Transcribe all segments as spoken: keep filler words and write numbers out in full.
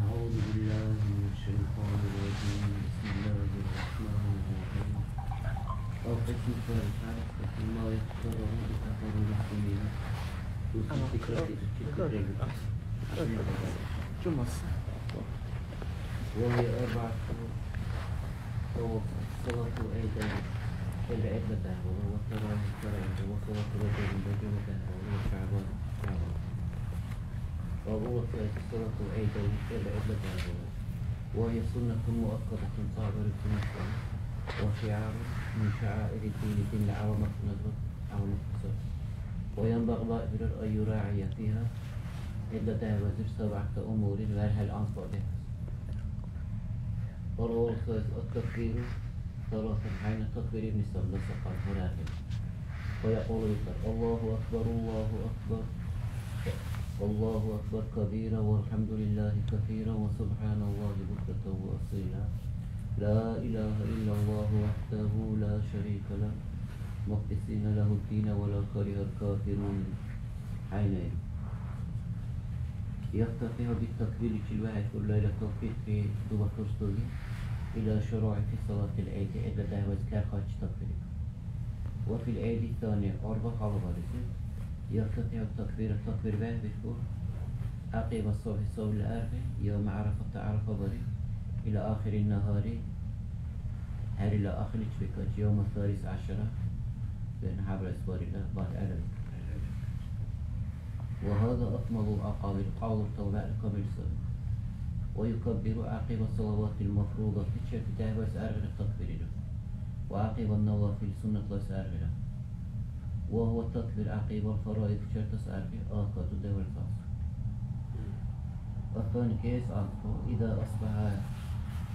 أعوذ بالله من الشيطان الرجيم. بسم الله الرحمن الرحيم. القسم الثالث على الصف ما يتضرر بسفر المسلمين. وهي أربعة صلوات، صلاة العيدين، العيد متاع، وصلاة الرجل، وصلاة الرجل، الرجل متاع، وشعبان، شعبان. وهو صلاة العيدين، العيد متاع، وهي سنة مؤكدة، تعتبر سنة، وشعار من شعائر الدين، دين العلامة، علامة. وينبغي أن يراعي فيها، إلا دعوة سبعة أمور، وهي الأنصار. الأول التكبير ثلاثا، حين التكبير ابن سلمة سقط هناك. ويقول يكبر: الله أكبر، الله أكبر، الله أكبر كبيرا، والحمد لله كثيرا، وسبحان الله بكرة وأصيلا. لا إله إلا الله وحده لا شريك له، مخلصين له الدين ولو كره الكافرون. عينين. يفتتح بالتكبير، чил вехӀихьур Лайлатул Фитри дуба турсули, إلى الشروع في صلاة العيد, гӀидла дяхӀбайс кархачи такбири. وفي العيد الثاني, арба халабарибси, يفتتح التكبير, такбир бехӀбихьур, عقب الصبح, савли аргъи, يوم عرفة, ГӀярафа бари, إلى آخر النهار, гьарилла ахирличи бекӀличи, يوم الثالث عشر, бегӀ хӀябрайс барила, бархӀела. وهذا أكمل الأقاويل, кьявлуртала вегӀла камил саби. ويكبر عقب الصلوات المفروضة, чарти дяхӀбайс аргъира такбирира. وعقب النوافل, суннатлайс аргъира. وهو التكبير عقب الفرائض, чартас аргъи, آكد, дявил цас. الثاني, кӀиэс анцӀбукь, إذا أصبح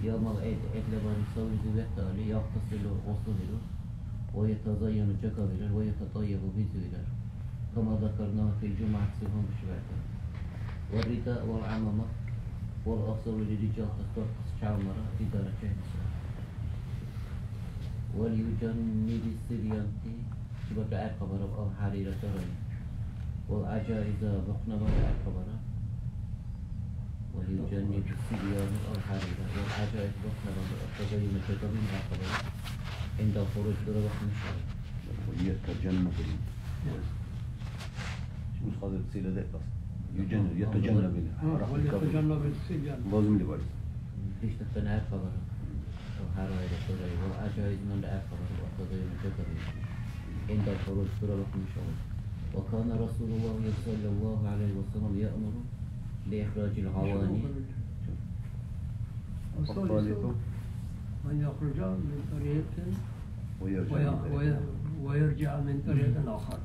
يوم العيد, гӀидла бархӀи савлизи ветаалли, يغتسل, гъуслу диру, ويتزين, жагабирар, ويتطيب, бизуирар. كما ذكرناه في الجمعة, сегъуна бушибарда. والرداء والعمامة, والأفضل للرجال, тас бархъес чалмара, ридаъра чехӀбисара. وليجنب الصبيان, чебакӀа гӀеркъабараб, الحرير, дарани. والعجائز, бухънабара гӀеркъабара. وليجنب الصبيان الحرير والعجائز, бухънабара, التزين, жагабин гӀеркъабара. عند الخروج, дурабахъни шала. ويتجنب ال-, شنو قصدك تصير هذا القصد؟ يجنب، يتجنب ال-، وليتجنب الصبيان. لازم لبالي. БиштӀатани гӀеркъабара. Гьарайра, хӀурайра, ва гӀяжаизманра гӀеркъабара, ва кьадайра жагабиубси. ГӀинда ал-хуруж дурабухъун шала. Ва кана Расулуллагьи саллаллагьу гӀялайгьи ва саллам яъмуру би ихражил гӀавани. والثالث أن يخرج من طريق ويرجع من طريق. وي-، وي-، ويرجع من طريق آخر.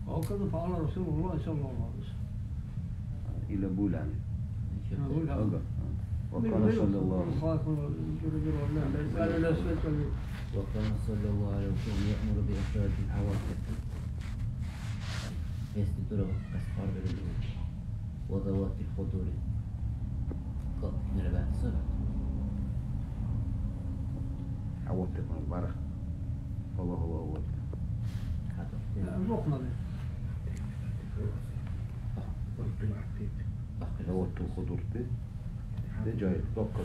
وهكذا فعل رسول الله صلى الله عليه وسلم. إلى بولان. بولان. أوكي. وكان صلى الله، وكان صلى الله عليه وسلم يأمر بإخراج العواتق. Гьести дурабухъес хъарбарили, وذوات الخدور. КӀапӀнила бегӀ саби. ГӀяватикьун барх. Аллагьу акбар. ГӀяватил худурти. Де жагьил, бакӀ.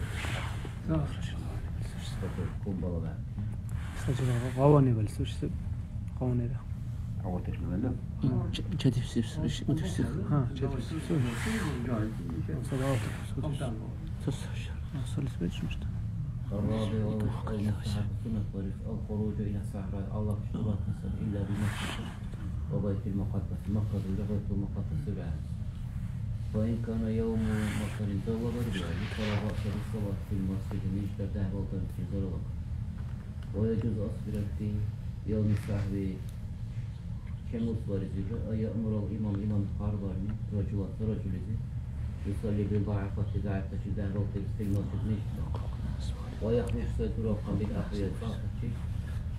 Сажира гъавани валсурси гъаванира. Гьаватешли валла? М, че-, чедибсибси, удибсиб. Гьа, чедибсиб. Салават. Сус. Сус. Гьа, салис бечмушта. الرابع، المستحب، суннат бариб, الخروج إلى الصحراء، Аллагь шукру саби, إلا بمكة وبيت المقدس, Макка дила Байтул Мукъаддас бегӀ. وإن كان يوم مطر, завла бариб, فلا بأس بالصلاة في المسجد, мижитар дяхӀ Ва яжузу асбирати явми сахӀви чемурсбаризирра, ан яъмурал имам, имам хъарбарни, ражулан ца ражулизи, юсалли бил дагӀифати, дагӀифтачи дяхӀбалтес фил масжид мижитла. Ва яхруж сай дураб къабил ахирил сагӀатачи,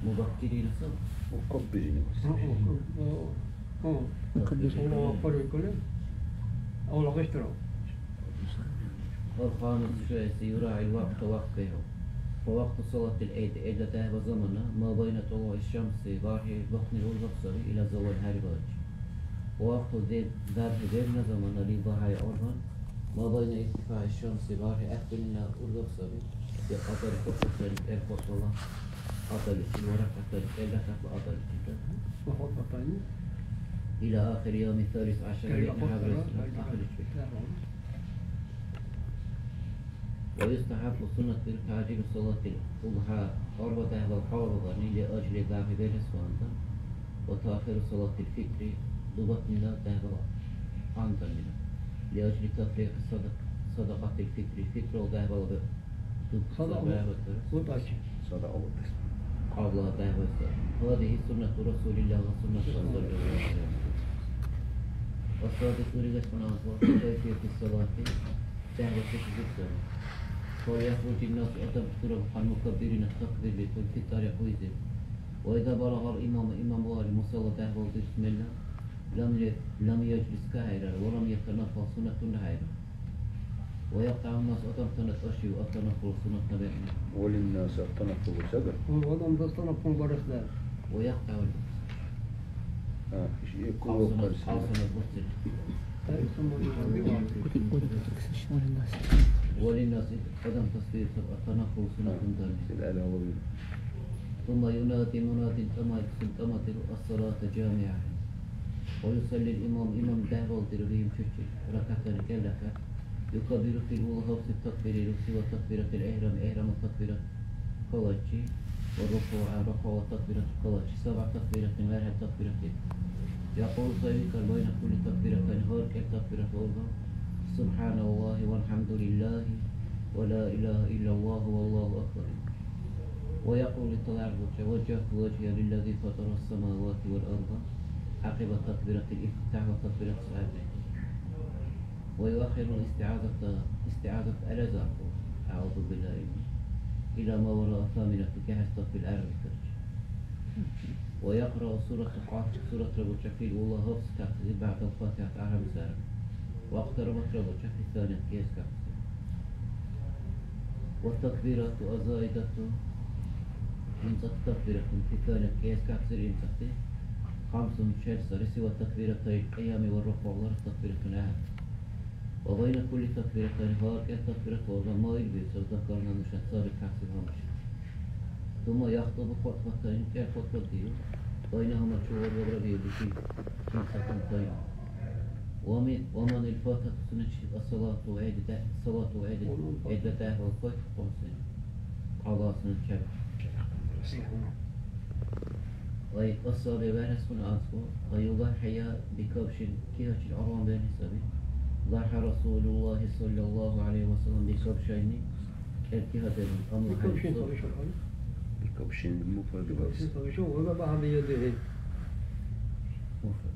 мубаккирина саб. Мукаббирина. Аллагь акбар викӀули, Аллагь гъиштурав. Алхамис шайси юрагӀил вакьта вакьт бехӀу. Ва вакьту салатил гӀид, гӀидла дяхӀба замана, ма байна тулугӀи шамси, бархӀи бахъни ургаб саби, ила завал хӀярибарчи. Ва вакьту де-, дархӀи дебна замана, ли багьай аргъан, ма байна иртифагӀи шамси, бархӀи гӀяхӀбилна ургаб саби, я кьадар кьуркьуртани кӀел кьуркьула кьадаличил ва ракагӀтани кӀел ракагӀла кьадаличилра. Ва хутбатани. Ила ахири явми салис гӀяшара, кӀел вегӀни хабарес кьуркьула ахирличиб. Ва юстахӀаббу, суннатбиру, тагӀжилу салатил удхӀа, арба дяхӀбал хӀябалбарни, лиажли дяхӀи белгьесвандан, ва таахиру салатил фитри, дубатнила дяхӀбал гӀянтаннила, лиажли тафригӀи садак-, садакьатил фитри, фитрул дяхӀбала бе-, дуб-, садакьа бегӀбатурес. ВутӀачи. Садакьа вутӀес. Кьабла дяхӀбатурес. ГьадихӀи суннату Расулиллягьла суннат, саллаллагьу гӀялайгьи ва саллам. Ва садису, уригес ванза, кайфияти салати, дяхӀбатес жибсари. Фальяхружи ннасу, адамти дурабухъан, мукаббирина, такбир бетур, фи тӀарикь уйзиб. Ва иза балагьал имаму, имам вари мусалла дяхӀбал дирсмелла, лам я-, лам яжлис кахӀейрар, ва лам ятанаффал, суннатунра хӀейрар. Ва якьтагӀу ннасу, адамтана тӀашиу, аттанаффула, суннатна бекӀни. Ва линнаси аттанаффулу саби. Ва адамтас танаффул барес лер. Ва якьтагӀу А, иш, и кулу кьалсунас, кьалсунас. Кьалсунас бурцили. Ва линнаси, адамтас дирцаб, ат-танаффул, суннатунтани. Сил гӀела гьалабиру. Сумма юнади мунадин, тӀамаиксун тӀамадиру, ас-салата жамигӀа. Ва юсалли ал-имам, имам дяхӀбалтира бихӀим чучи, ракатани, кӀел ракат. Юкаббиру фил ула, гьабси такбириру, сива такбиратил ихӀрам, ихӀрамла такбират калачи, ва рукугӀа, рукугӀла такбират калачи, сабгӀа такбиратин, вархӀя такбиратин. Якьулу, сай викӀар, байна кулли такбиратайни, гьар кӀел такбират урга, СубхӀяналлагьи валхӀямдулиллагьи ва ла илагьа иллаллагьу валлагьу акбар. Ва якьулу, талгӀярбулча, ваджжагьту важгьия лиллази фатара ас-самавати вал арда, гӀякьиба такбиратил ифтитяхӀ ва такбиратис гӀягӀни. Ва юаххиру истигӀязата, истигӀязат гӀелазархъу, аъузу биллагьи мин, ила ма вараа саминати, кехӀестахъил гӀярбикарчи. Ва якърау сурата Къаф, суратра бучӀахъил ула гьабси кахъли бягӀдал Фатихьат гӀярабизара. Ва ахтарабатра бучӀахъи санят кес кахъли. Ва такбирату азаидату, имцӀати такбиратуни, фи санят кес кахъли имцӀати, хамсун, чер сари, сива такбиратайл кьиями ва рукугӀлара такбиратуни ахӀен. Ва байна кулли такбиратайни, гьар кӀел такбират урга, ма ил бирцаб, закарна, нуша цаби касиб гьамадши. Сумма яхтубу хутбатайни, кӀел хутба диру, байнагьума, чула ургабра биэс иши, имсакунтайни. Ва ми-, ва ман ил фатату, сунечи, ас-салату гӀед, салату гӀед, гӀедла дяхӀбал фатихӀ хъумси. Аллагьсуна чеб. Ай, асаби вархӀесгъуна анцӀбукь, ва юдахӀия бикабшин, кигьачил аргъан берни саби. ДахӀа Расулуллагьи саллаллагьу гӀялайгьи ва саллам бикабшайни, кӀел кигьа дерун, амма бикабшин хӀяйцу. Бикабшин муфрад. Бикабшин саби, ва забахӀа биядихӀи. Муфрад.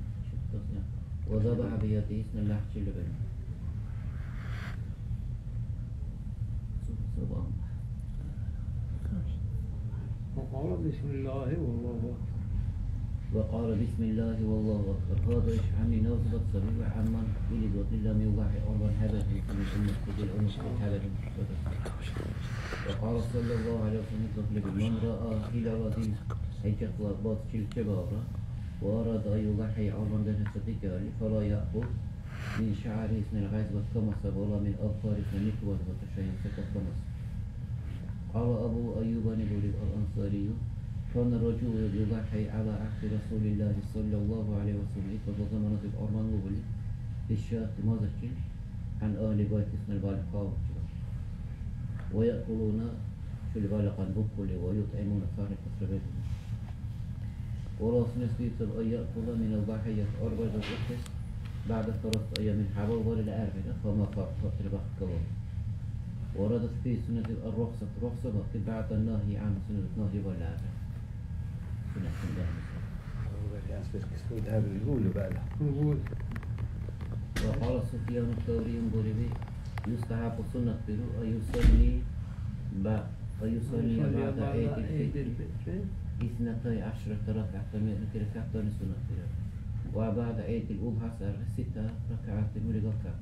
Ва забахӀа биядихӀи, исна лахӀчила берни. وقال بسم الله والله أكبر. وقال بسم الله والله أكبر. هذا إشعامي نوزبت سبيل عمن إلي دوت لم يضحي أربعا حبث من أمة الأمة الحبث. وقال صلى الله عليه وسلم، من رأى هلال ذي الحجة، بات شل شبابا، وأراد أن يضحي أربعا، فلا يأخذ من شعر اسم الغزوة كمس ولا من أظفار اسم النكوة شيئا سكت كمس. قال أبو أيوب الأنصاري، كان الرجل يضحي على عهد رسول الله صلى الله عليه وسلم، إذا زمن أرمان لغلي بالشاة مازكين عن أهل بيت اسم البالقاء ويأكلون في البالقاء البكل ويطعمون صاحب السبيل. ورأى سنة أن يأكل من الضحية أربعة بعد ثلاثة أيام من حبل ولا الأربعاء فما فاق فتر بخت كبر. وردت في السنة الرخصة، رخصة وقت بعد النهي عن السنة، نهي ولا عادة. سنة، سنة. وقال سفيان الثوري، يستحب، سنة، أن يصلي ب-، أن يصلي بعد عيد الفطر اثنتي عشرة ركعة، من ركعتين، سنة، وبعد عيد الأضحى ست ركعات، ولقد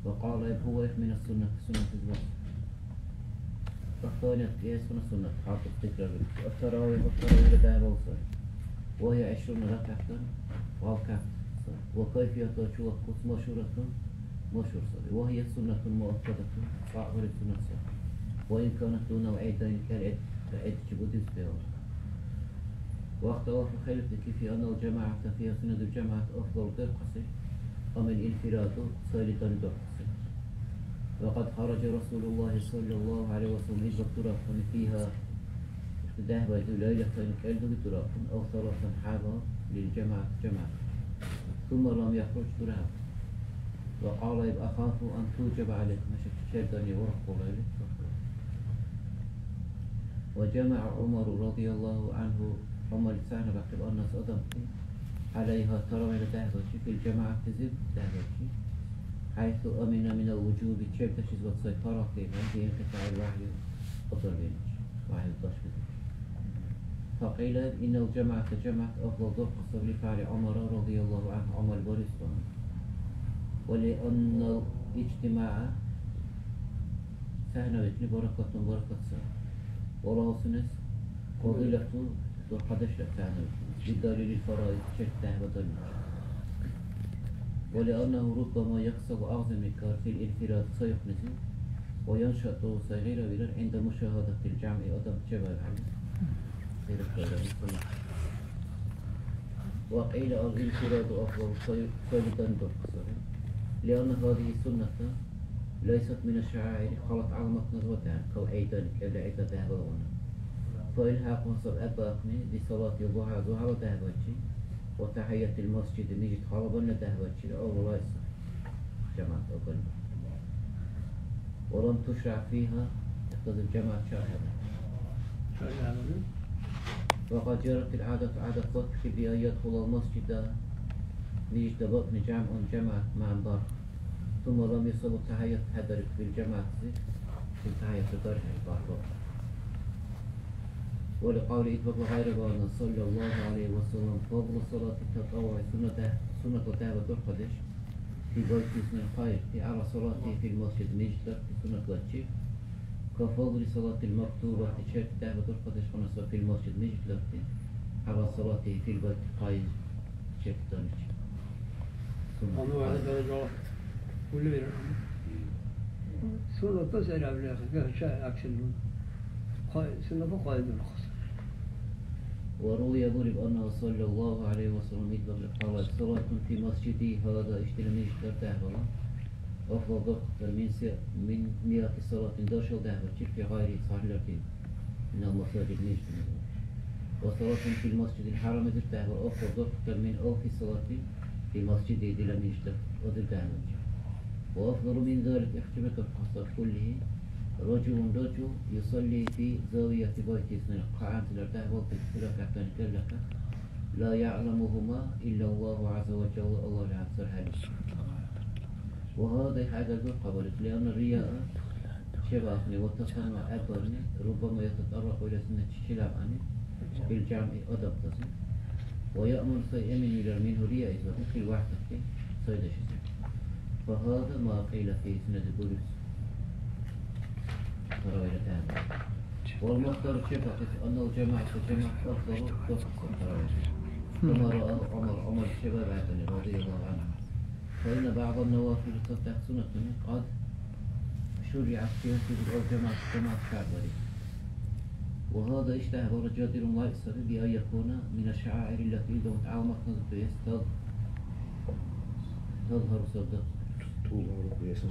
وقال، هو من السنة، سنة الوتر. الثانية، كيف سنة، سنة، حاطط تكرار. التراويح، التراويح دائما وصل. وهي عشرون ركعة، ركعة. وكيفيتها شو وقت مشهورة، مشهور صلي. وهي سنة مؤكدة، صعب سنة صلي. وإن كانت دون العيدين كالعيد، العيد جبودي استوى. واختلف، خلف في أن الجماعة فيها، سنة الجماعة أفضل، дурхъаси, أم الانفراد, цайли дани дурхъаси. وقد خرج رسول الله صلى الله عليه وسلم, Идбаг дурахъуни, فيها, дяхӀбайзив, ليلتين, кӀел дуги дурахъун, أو ثلاثا, хӀябал, للجماعة, жамигӀят. ثم لم يخرج, дурахӀя. وقال, иб, أخاف أن توجب عليكم, хӀушачи чардарни урухкӀула или. وجمع عمر رضي الله عنه, ГӀумарли цахӀнабяхъиб, الناس, адамти, عليها, таравихӀла дяхӀбачи, في الجماعة, зиб дяхӀбачи, حيث أمن من الوجوب, чебдашизивад сай паргъатдирхӀе, بانقطاع الوحي, кьадарбиначи, вахӀи дашбирути. فقيل, إن الجماعة, жамигӀят, أفضل, дурхъа сабри, لفعل عمر رضي الله عنه, ГӀумар барес багьандан. ولأن الاجتماع, цахӀнабикни баракатун, баракат сай. وله, сунес, فضيلة, дурхъадешла цахӀнабикни. بدليل الفرائض, чарх дяхӀбадарни. ولأنه ربما يحصل أعظم إنكار في الانفراد, цайухънизив, وينشط, сай гъира вирар, عند مشاهدة الجمع, адам чебаибхӀели. Гъира кайрали суннат. وقيل الانفراد أفضل, сай-, сайли дани дурхъа саби. لأن هذه السنة ليست من الشعائر, халат гӀяламатуназивад дяхӀ, كالعيدين, кӀелра гӀидла дяхӀбалгъуна. فإلحاقها, саб гӀеббаахъни, بصلاة الضحى, зухӀяла дяхӀбачи, وتحية المسجد, мижит халабанна дяхӀбачира, أولى, лайикь саби. ЖамигӀят агани. ولم تشرع فيها, ихтазиб жамигӀят чархӀебариб. ЧархӀебариб. وقد جرت العادة, гӀядат батбикиб, بأن يدخل المسجد, мижитла бакӀни, جمع, жамигӀят, معا, барх. ثم لم يصلوا التحية, хӀедариб, في الجماعة, ил тахӀиятла дархьли барх бакӀни. ولقول Идбагла гъайра багьандан, صلى الله عليه وسلم, فضل صلاة التطوع, сунна дяхӀ-, суннатла дяхӀба дурхъадеш, في بيته اثنين, хъайрти, على صلاته في المسجد, мижитларти суннатлачи, كفضل صلاة المكتوبة, чарх дяхӀба дурхъадешгъуна сай, في المسجد, мижитларти, على صلاته في البيت, хъай-, чарх дарничи. Суннат. Anu hada даража уллира. Суннатла сай лябли ахӀи, гахӀча аксилгъуна. Хъай-, суннатла хъайдурхъус. وروي, буриб, أنه صلى الله عليه وسلم, Идбагли, قال, صلاة في مسجدي هذا, ишдила мижитла дяхӀбала, أفضل, дурхъатар, من س-, من مائة صلاة, даршал дяхӀбачи, في غيره, цархӀиларти, من المساجد, мижитуназиб. وصلاة في المسجد الحرام, дир дяхӀбала, أفضل, дурхъатар, من ألف صلاة في مسجدي, дила мижитла, озир дяхӀбачи. وأفضل من ذلك, ихтибатур хасар, كله, رجل, ручӀу, يصلي في زاوية بيته اثنين, хъа гӀянтилар дяхӀбалти, ركعتين, кӀел ракагӀят, لا يعلمهما إلا الله عز وجل, Аллагьли гӀяхӀцад хӀялис. وهذا, хӀядурдур хъабариб, لأن الرياء, чебаахъни, والتسنع, гӀеббарни, ربما يتطرق إلى الزنا, чичила гӀягӀни, في الجمع, адамтази. ويأمن, сай эмин вирар, منه, рияизибадли, في الوحدة, сайдашизи. فهذا ما قيل فيه, сунези бурибси. ТаравихӀла дяхӀба. والمختار, чебаахъес, أن الجماعة, жамигӀят, أفضل, дурхъаси, таравихӀ. كما رآه عمر, ГӀумар чебаибхӀели, رضي الله عنه. فإن بعض النوافل, цадехӀ суннатуни, قد شرعت فيها, чебиулра, جماعة, جماعة чарбариб. وهذا, иш дяхӀбара, جدير, лайикь саби, بأن يكون من الشعائر التي, илдигъунти гӀяламатуназиб биэс таз-, تظهر, сарда.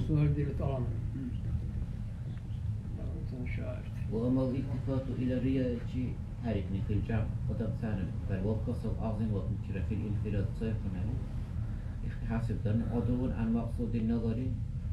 Сулардили талан. Мгм. Шаир. وأما الالتفات إلى الرياء, чи гьарикни, في الجمع, адамцани, بل والكسل, азим вакӀничира, في الانفراد, цайхъунани, ихти хӀясибдарни, عدو عن مقصود النظر,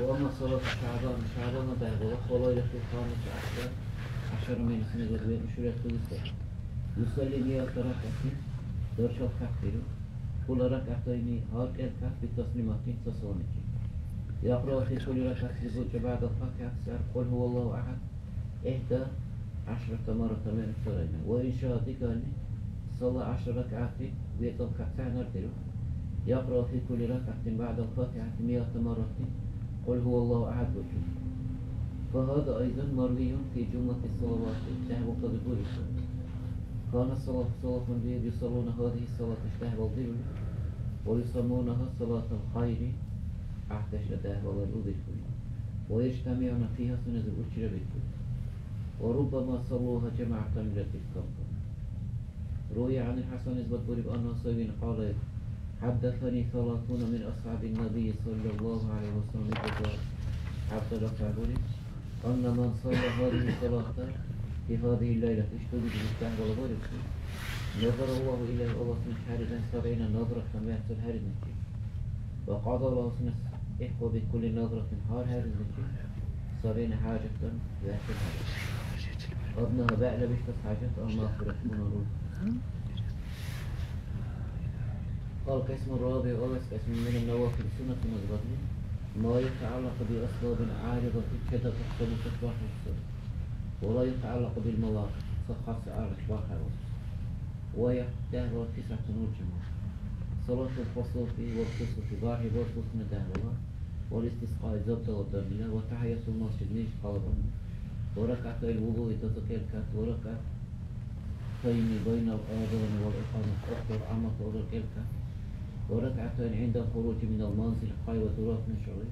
وأما صلاة شعبان، شعبان داغلا، فليلة الخامسة عشرة، عشرة من سنة الربيع شريعة الإسلام. يصلي مئة ركعة، даршал кахтиру, كل ركعتين، гьар кӀел кахти تسليمة، ца саламичи. يقرأ في كل ركعة، бучӀа بعد الفاتحة، سر قل هو الله أحد، إحدى عشرة مرة، мер сарайна. وإن شاء، дигани, صلى عشر ركعات، вецӀал кахти гьанардиру. يقرأ في كل ركعة بعد الفاتحة مئة مرة، قل هو الله أحد бучӀун. فهذا أيضا مروي في جملة الصلوات، дяхӀ букӀаби буриб. كان السلف، салафунри يصلون هذه الصلاة، иш дяхӀ балдирули, ويسمونها صلاة الخير، гӀяхӀдешла дяхӀ балалли удиркули. ويجتمعون فيها، сунезиб урчира биркули. وربما صلوها جماعة، миллатис камкам. روي عن الحسن، исбат буриб, أنه سوين قال، حدثني ثلاثون من أصحاب النبي صلى الله عليه وسلم، икӀуцӀа гӀябдала кагъули, أن من صلى هذه الصلاة في هذه الليلة، ишдуги дигахъала барибси, نظر الله إليه، Аллагь сунечи хӀеризан سبعين نظرة، вяхӀцад хӀеризничи. وقضى له، сунес гӀяхӀгъуби كل نظرة، гьар хӀеризничи سبعين حاجة، вяхӀцад хӀяжат. أدناها، бегӀла биштӀас хӀяжат, المغفرة، бунагьуни. القسم الرابع، урус кьисму, من النوافل، суннатуназибадли, ما يتعلق بأسباب عارضة، чедакӀахъес бархьибси, ولا يتعلق بالمواقف، ца хасси гӀярза бархьибси. وهي، дяхӀ балули, تسعة، урчӀемал. صلاة الخسوف والكسوف، бархӀи бархбусни дяхӀ бала, والاستسقاء، заб тӀалабдарнила, وتحية المسجد، мижит къалабарни, وركعتي الوضوء، даза кӀел кат, وركعتين بين الأذان والإقامة، ахъдур гӀямматла урар кӀел кат, وركعتين عند الخروج من المنزل، къайла дуратни шули,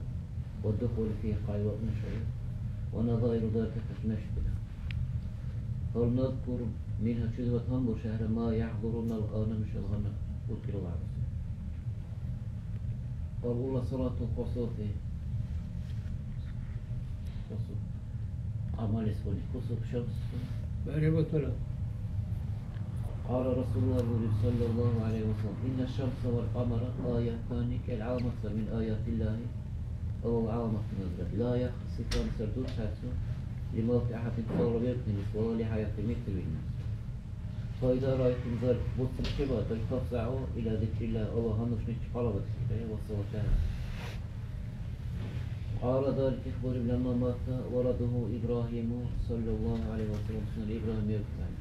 والدخول فيه، къайла вакӀни шули, ونظائر ذلك، ташмешдила. هل نذكر منها، чудивад гьанбуршехӀе, ما يحضرنا الآن، нушала гьанна уркӀила вягӀза. Къалула салатул кусуфи. Кусуф. Кьамалис буни кусуф, шамс. БархӀи батула. قال رسول الله صلى الله عليه وسلم، إن الشمس والقمر آيتان، кӀел гӀяламат саби, من آيات الله، Аллагьла гӀяламатуназирад, لا يخسفان، сардуцахӀесу, لموت أحد، цалра белкӀнилис, ولا لحياته، мертвирнилис. فإذا رأيتم ذلك، буциб чебаиб, فافزعوا إلى ذكر الله، Аллагь гьанушничи къалабадикибхӀе, والصلاة. قال ذلك، их буриб, لما مات ولده إبراهيم صلى الله عليه وسلم، сунела Ибрагьим мертван.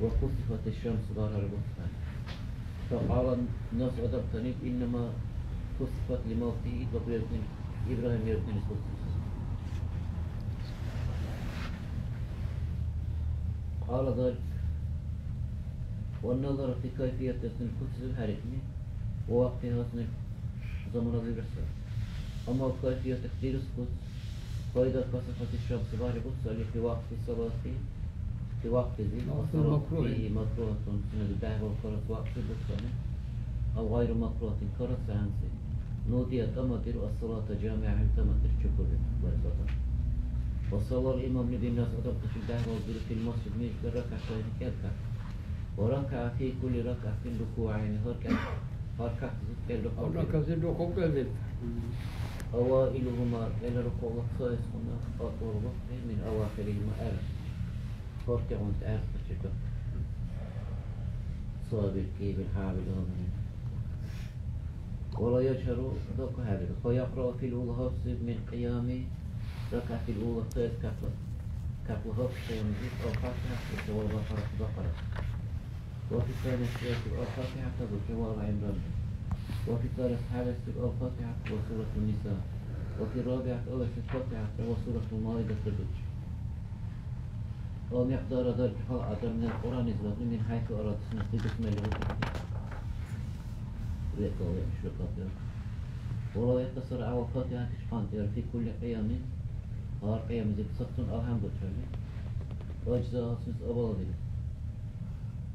وكسفت الشمس، бархӀира буцибхӀели. فقال الناس، адамтани, إنما كسفت لموته، ит бакӀ белкӀнилис, Ибрагьим мертванилис буцибси. قال ذلك، والنظر في كيفية، сунела куцлизиб хӀерикӀни, ووقتها، сунела заманазибра сай. أما كيفية، их дирус куц, فإذا كسفت الشمس، бархӀи буцали, في وقت الصلاة، في وقت الصلاة، وقت المكروه. فيه مكروهة، сунела дяхӀ бала карац вакьси буцани, أو غير مكروهة، карац гӀягӀниси. نودي، тӀама диру, الصلاة جامعة، гӀур тӀама дир чукурли бариб адам. وصلى الإمام بالناس، адамтачил дяхӀ бала диру, في المسجد، мижитла, ركعتين، кӀел кат. وركع في كل ركعة ركوعين، гьар кӀел، гьар катазиб кӀел рукугӀ диру. Гьар катазиб рукугӀ кӀел диру. أوائلهما، кӀел рукугӀла цаэсгъуна, أطول، букьни, من أواخرهما، гӀела. Гьартигъунти гӀеркъачи дакӀ. Цабиркибил хӀябил гьамри. ولا يجهر، дакӀу хӀябил. فيقرأ في الأولى، гьабсиб, من قيام ركعة الأولى، цаэс катла, катла гьаб кьиямзиб, الفاتحة، والبقرة، Бакьара. وفي الثانية، الفاتحة، وآل عمران. وفي الثالثة، гьаласиб، الفاتحة وسورة النساء. وفي الرابعة، гьаласиб، الفاتحة وسورة المائدة، дучӀ. ومقدار ذلك، хала адам من القرآن، من حيث أراد، сунес дигусмали букӀибти. ВекӀал вегӀ шукьаб. ولو اقتصر على الفاتحة، къантӀиари, في كل قيام، гьар кьиямзиб цацун алхӀямду чарли, أجزأه، сунес абаладиру.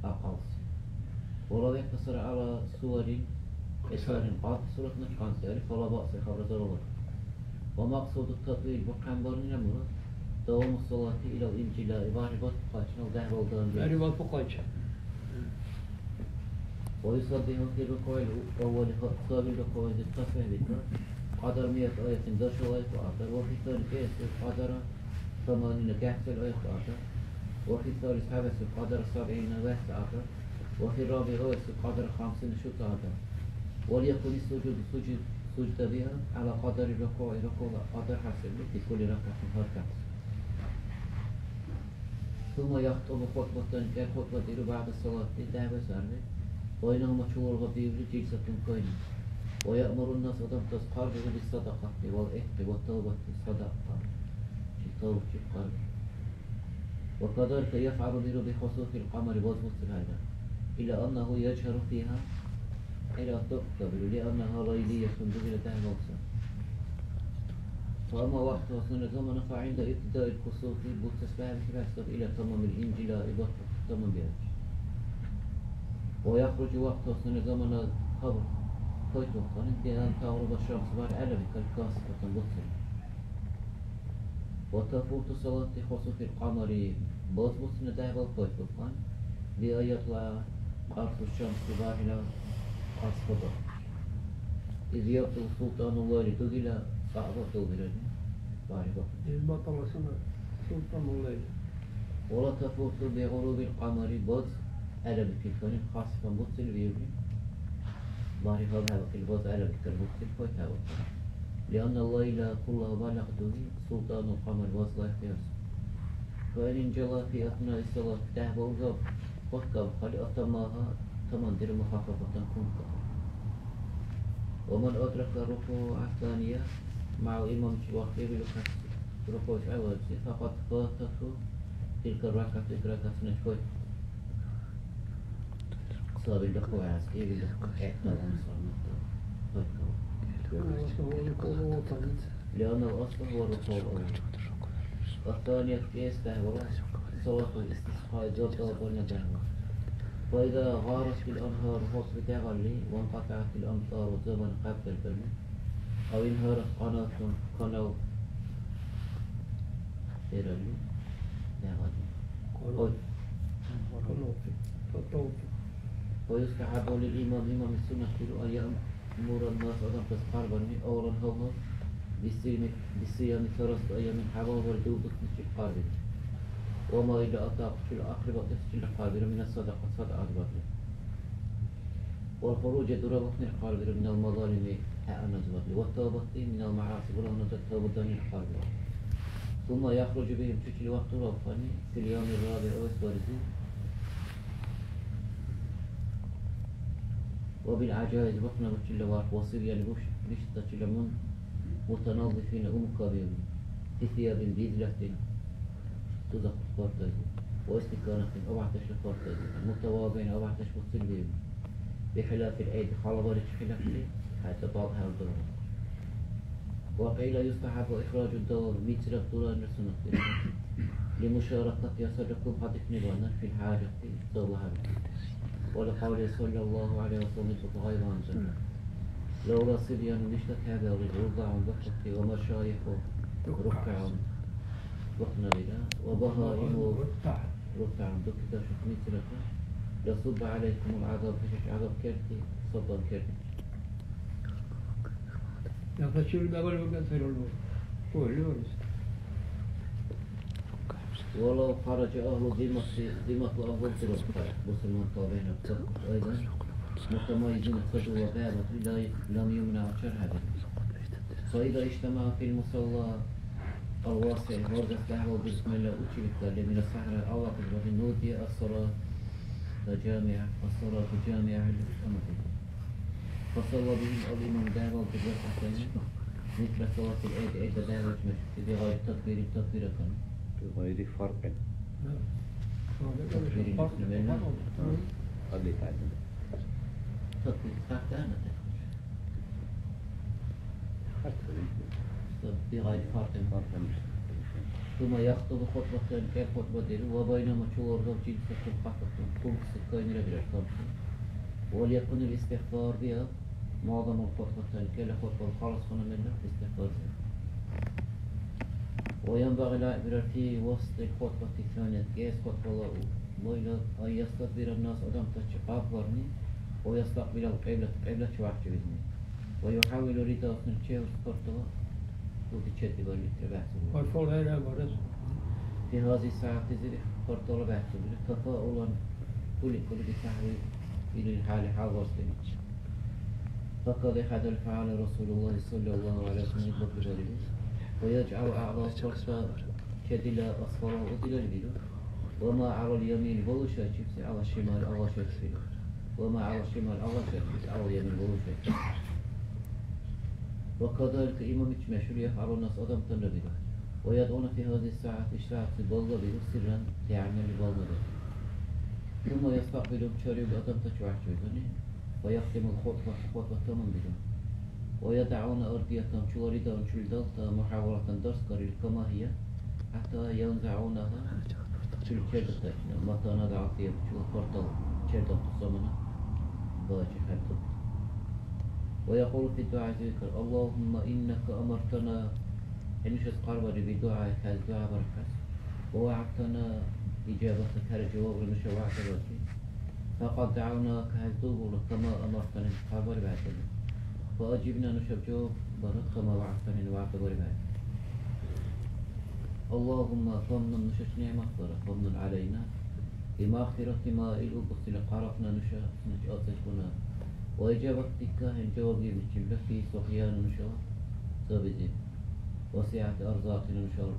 Ахъалси. ولو اقتصر على سور، кьисарин, къантӀ суратуначи къантӀиари, فلا بأس، хабар зарал. ومقصود التطويل، бухъянбарнила мурад, دوام الصلاة إلى الانجلاء، бархӀи батбухъайчинал дяхӀ бала дарни. БархӀи батбухъайчи. ويسبح في الركوع الأول، цабил рукугӀлизиб тасбихӀ бикӀар. Кьадар миат аятин дашал аят ва арбагӀ, ва фи сани кӀиэсил кьадара саманина гехӀцӀил аят ва арбагӀ, ва фи салис хӀябэсил кьадара сабгӀина вехӀцӀи арбагӀ, ва фи рабигӀ аятил кьадара хамсина шуца арбагӀ. Ва лиякуни сужуду сужи-, сужда биаб гӀяла кьадари рукугӀи, рукугӀла кьадар хӀясибли, фи кулли ракагӀатин гьар ракагӀ. ثم يخطب خطبة, кӀел хутӀба диру, بعد الصلاة, дяхӀ базарли. بينهما, чулургъа биубли, جلسة, кайна. ويأمر الناس, адамтас хъарбиру, بالصدقة والعتق, ва тавбати, садакьа, чи тавбачи хъарбиру. وكذلك يفعل, биру, بخسوف القمر, баз буцибхӀелра. إلا أنه يجهر فيها, гӀела духӀкабиру, لأنها ليلية, дугила дяхӀ балуса. فأما وقتها, сунела замана, فعند ابتداء الكسوف, буцес бяхӀбихьиб саб, إلى تمام الانجلاء, батбухъ таманбиахъес. ويخرج وقتها, сунела замана хабар кайтулхъан, بأن تغرب الشمس, бархӀи гӀелабикалли, كاسفة, буцили. وتفوت صلاة خسوف القمر, баз буцни дяхӀ балкайтулхъан, بأن يطلع قرص الشمس, бархӀила кьарс хабар. إذ يبطل سلطان الليل, дугила цӀакьба хӀулбирарни, бархӀи бахъни. إذ بطل سلطان، سلطان الليل. ولا تفوت بغروب القمر, баз гӀелабикилкани, كاسفا, буцили виубли, бархӀи гьаб хӀебакӀили, баз гӀелабикалли, буцили кайтабакӀни. لأن الليل كله, бархӀи дуги, سلطان القمر, баз лайикьдиубси. فإن انجلى في أثناء الصلاة, дяхӀ балза хъуткабухъалли, أتمها, тамандиру, مخففة, кункабухъ. ومن أدرك الركوع الثاني مع الإمام, чи вахъхӀебилухъес рукугӀ гӀелабси, فقد فاتته تلك الركعة, ит ракагӀат сунечи хӀуйхъу. Сабил рукугӀ гӀяз, кӀиибил рукугӀ гӀехӀталгъуна сарматта хӀуйхъу. لأن الأصل هو الركوع الأول. الثانية, кӀиэс дяхӀ бала, صلاة الاستسقاء, зоб тӀалаббарна дяхӀ бала. فإذا غارت الأنهار, хӀусри дягӀалли, وانقطعت الأمطار, зобани къябдаркалли, أو انهارت قناة, канал хӀералли, дягӀалли. Канал. Ой. Канал. Канал. ويستحب للإمام, имамли суннатбиру, أن يأمر الناس, адамтас хъарбарни, أولا, гьалмагъ, بالصيام, بالصيام ثلاثة أيام, хӀябал бархӀи дуббуцничил хъарбиру. وما إلا أطاق, чула ахъри бакӀес чула хъарбиру, من الصدقة, садакьа бархӀи. والخروج, дурабухънил хъарбиру, من المظالم, хӀяаназибадли, والتوبة من المعاصي, буралназиб тавба данил хъарбиру. ثم يخرج بهم, чучили вахт дурабухъани, في اليوم الرابع, вес бархӀизи. وبالعجائز, бухънабачила варх, والصبيان, буш-, биштӀачила мун, متنظفين, умукабиубли, في ثياب بذلة, дузахъес партайзи, واستكانة, авгъатдешла партайзи, متواضعين, авгъатдеш буцили биубли, بخلاف العيد, халабаричи хилафли, хӀятӀа балхӀел дурабухъун. وقيل يستحب إخراج الدواب, мицӀираг дуранира суннатбиру, لمشاركتها, саби хъум гьадикьни багьандан, في الحاجة, цӀалла хӀябикибти. ولقوله صلى الله عليه وسلم, итбукьу гъай багьандан, لولا الصبيان, биштӀа кабиалли, رضعا, бухъути, ومشايخ, ركعا, бухънабира, وبهائم, ركعا, дукидашути мицӀирагра, لصب عليكم العذاب, хӀушачи гӀязаб керти, صبا, керти. Яхачир дабар бакӀа царулбу. Ой, луис. ولو خرج أهل الذمة, зимматла агьлу дурабухъая, бусурмантала бегӀлаб ца, أيضا متميزين, ца дулабаибатли, لا, لم يمنعوا, чархӀедиру. فإذا اجتمعوا في المصلى الواسع, баргас дяхӀбал диркьмала училищелли, من الصحراء, авлахъес бархӀи, نودي الصلاة جامعة, الصلاة جامعة, или кьамати. فصلى بهم الإمام, дяхӀбал диркьес ахӀенну, مثل صلاة العيد, гӀидла дяхӀбалчи мешути, بغير تكبير, такбира кана. بغير فرق. Такбири мешути мелна. Кьадли кьадли. Такбир, кьадли, ана такбир. بغير فرق. ثم يخطب خطبة, кӀел хутӀба диру, وبينهما, чулургав, جلسة خفيفة, кумси кайнира бирар камси. وليكن الاستغفار, биаб, معظم الخطبتين, кӀела хутӀбала халасхъуна мерлаб истигъфар. وينبغي, лайикьбирар, في وسط الخطبة الثانية, кӀиэс хутӀбала лойла, أن يستدبر الناس, адамтачи къакъбарни, ويستقبل القبلة, кьиблачи вяхӀчивирни. ويحاول رضاه، сунечи партала урди чедибарили бяхӀсири. Партала хӀера барес. في هذه الساعة, партала бяхӀсири. تفاؤلا, кули-кули بتحويل الحال, хӀял барсбирни. فقد هذا الفعل رسول الله صلى الله عليه وسلم, ит бакӀибарили. ويجعل أعلى, парта чедила, أسفله, урдилали биру. وما على اليمين, балушачибси, على الشمال, алашачибси. وما على الشمال, алашачибси, على اليمين, балушачибси. وكذلك, имам ичи мешули, يفعل الناس, адамтанра биру. ويدعون في هذه الساعة, иш сягӀятси балга биру, سرا, дигӀянали балга биру. ثم يستقبلهم, чариубли адамтачи вяхӀчивизуни. ويختم الخطبة, хутӀба таманбиру. ويدعون أرديتهم, чула ридаун чули далта, محاورة, дарсгарили, كما هي, حتى ينزعونها, чули чердатахъни, متى نزع الثياب, чула партал чердату замана бачи хӀебтур. ويقول في الدعاء, зикр: اللهم إنك أمرتنا, хӀу нушас хъарбариб, بدعائك, хӀяз дугӀя барахъес, ووعدتنا إجابتك, хӀера жавабра нуша вягӀдабариб. فقد دعوناك, хӀяз дугула, كما أمرتنا, хъарбариб хӀятани. فأجبنا, нушаб жаваб бара, كما وعدتنا, вягӀда бариб хӀятани. اللهم فامنن, нушачи нигӀмат бара, فامنن علينا بمغفرة ماء الأبس, хъарахъна нуша, сунечи ацӀес бунагь. وإجابتك, хӀу жаваб гибничибра, في سقيانا, нушала цабизиб. وسعة أرزاقنا, нушала,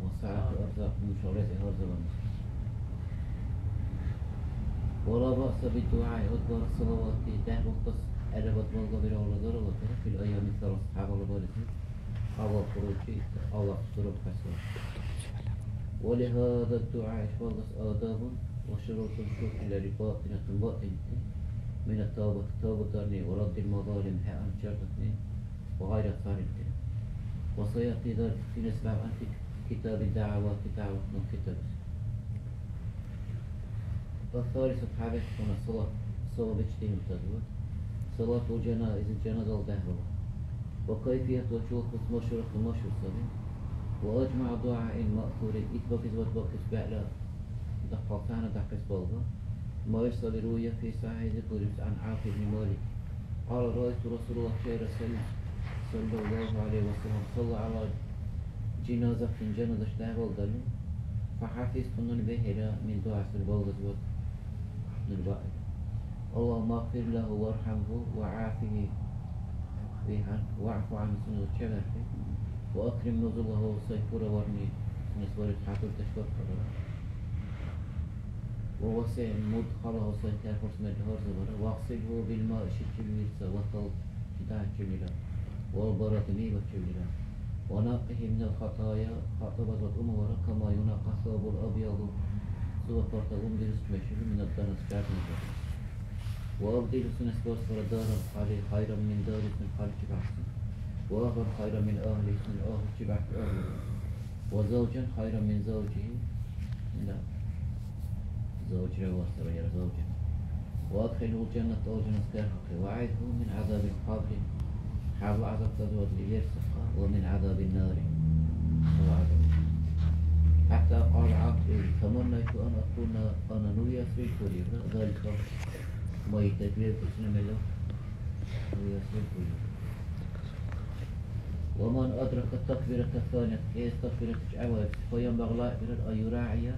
وسعة أرزاقنا, нушала ризкьи гьарзаван. ولا بأس بالدعاء أدبر الصلوات, дяхӀбалтас гӀелабад балгабиралра заралабира, في الأيام الثلاث, хӀябала бареси, قبل الخروج, Аллагь сураб хасра. ولهذا الدعاء, иш балгас آداب وشروط, шуртӀилари, باطنة, батӀинти, من التوبة, тавба дарни, ورد المظالم, хӀяъни чардатни, وغيرها, цархӀилти. وسيأتي ذلك في نصف عن كتاب الدعوات, дагӀватуни китаб. الثالثة, хӀябэшкуна, صلاة, صلاة ибтимтазивад. صلاة الجنائز, жаназала дяхӀбала. وكيفيتها, чула хӀукму, مشهورة, машгьур саби. وأجمع دعاء مأثور, ит бакӀес, вад бакӀес бегӀла дахъал цахӀна дахъес балга. ما يصل, روي في صحيح, бурибси, عن عوف بن مالك. قال: رأيت رسول الله, чейра, صلى الله عليه وسلم, صلى على جنازة, жаназачи дяхӀбалдали, فحفظت, нуни бехӀера, من دعاء, сунела балгазивад нуни баиб: اللهم اغفر له وارحمه وعافه, واعف عنه, сунела чевяхӀи, وأكرم نزله, сай пураварни сунес бариб хӀядурдеш баркалара. ووسع مدخله, сай тяхӀурси мер гьарзабара. واغسله بالماء, шичил вирца, والثلج, дагьчилира, والبرد, мейвачилира. ونقه من الخطايا, хатӀабазибад умавара, كما ينقى الثوب الأبيض, цӀуба партал умдирусичи мешули, من الدنس, чарназибад. وأبدله, сунес барсбара, دارا, хъали, خيرا من داره, сунела хъаличибяхӀси. وأهلا خيرا من أهله, сунела агьличибяхӀси агьлу. وزوجا خيرا من زوجه, ила завучра варсара, яра завуча. وأدخله الجنة, алжанас дархьахъи. وأعذه من عذاب القبر, хӀябла гӀязабтазивадли версахъа, ومن عذاب النار, хӀябла гӀязаб. حتى قال عوف: تمنيت أن أكون أنا, ну ясрил курибра, ذلك, майдат веркусина мела, ну ясрил курибра. ومن أدرك التكبيرة الثانية, кӀиэс такбиратачи гӀеваибси, فينبغي, лайикьбирар, أن يراعي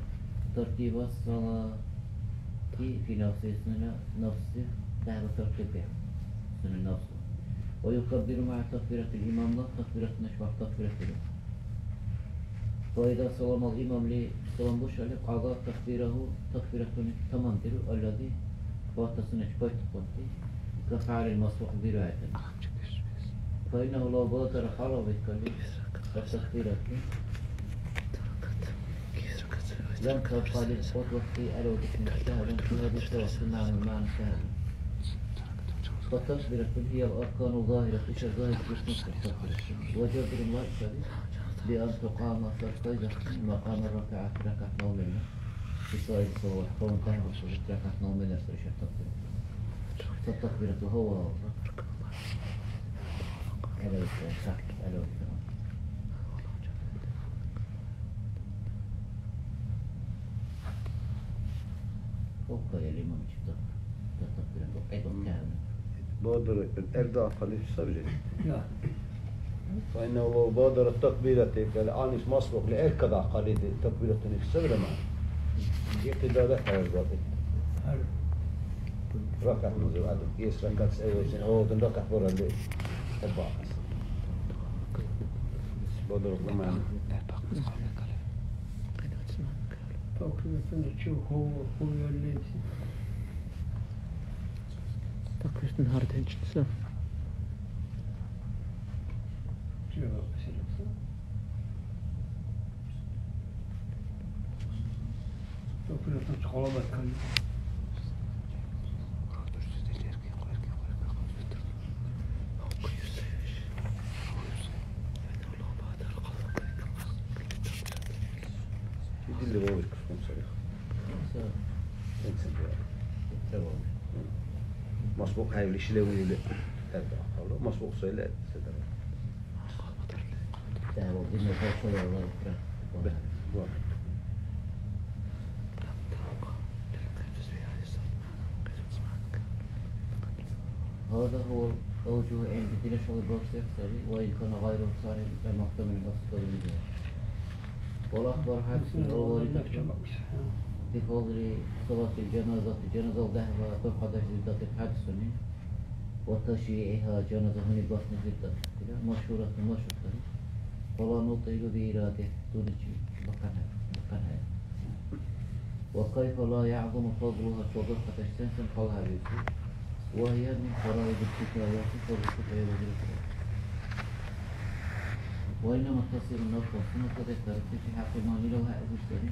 ترتيب الصلاة في نفسه, сунела нафси дяхӀла тартиб бихӀу, сунела нафсла. ويكبر مع تكبيرة الإمام, имамла такбиратуначи барх такбират биру. فإذا سلم الإمام, имамли салам бушалли, قضى تكبيره, такбиратуни тамандиру, الذي, барх сунечи байтахъунти, كفعل المسبوق, биру хӀятани. فإنه لو بادر, халал бикалли, التكبيرة, لم تبق للقدوة, гӀелавдешуначи, شهدا, شهادة, سماع المعنى, شهادة. فالتكبيرة هي الأركان الظاهرة, иша загьир букӀун саби. وجدير, лайикь саби, بأن تقام, саркайзахъни, مقام الركعة, ракагӀятла мер, في سائر الصلوات, каван тяхӀярбасурли ракагӀятла мер сари иша такбират. فالتكبيرة هو, гӀелавикӀар, сахъ гӀелавикӀар. Хъулкайа имамчиб такбират, такбират, кьяйда кяна. Бадра эрдахъали сабри. Я. Файна Аллагь бадра такбирати, кал анис маслухъли эркадахъали такбиратуни сабри ма. Икъидара хӀербати. Гьар. Ракат назив адам. Ес ракат эвесин, о, дун ракат барали. Эрбахъас. Бадра ламан. Эрбахъас. Такбиратуни чу ху, ху яллеси. Такбиратуни гьарденчӀ ца. Масбук хӀяйвли шилавиули. Масбук сайли седара. هذا هو الأوجه عند دين الشغل بوكسير سري، وإن كان غير صحيح فمحتمل أصدق منه. والأخبار حادث الأول في فضل صلاة الجنازة، جنازة الذهب، تنقض في ذات الحادث. وتشييعها جنازة هني بطن في الدم. مشهورة، مشهورة. فلا نطيل بإرادة دون شيء. بقنع، بقنع. وكيف لا يعظم فضلها شوق قتش سنسن قالها بيوسف. وهي من فرائض الكفايات، فرض الكفاية وزير الكفاية. وإنما تصير النفقة سنة تذكرت في حق من لو هأذ السنة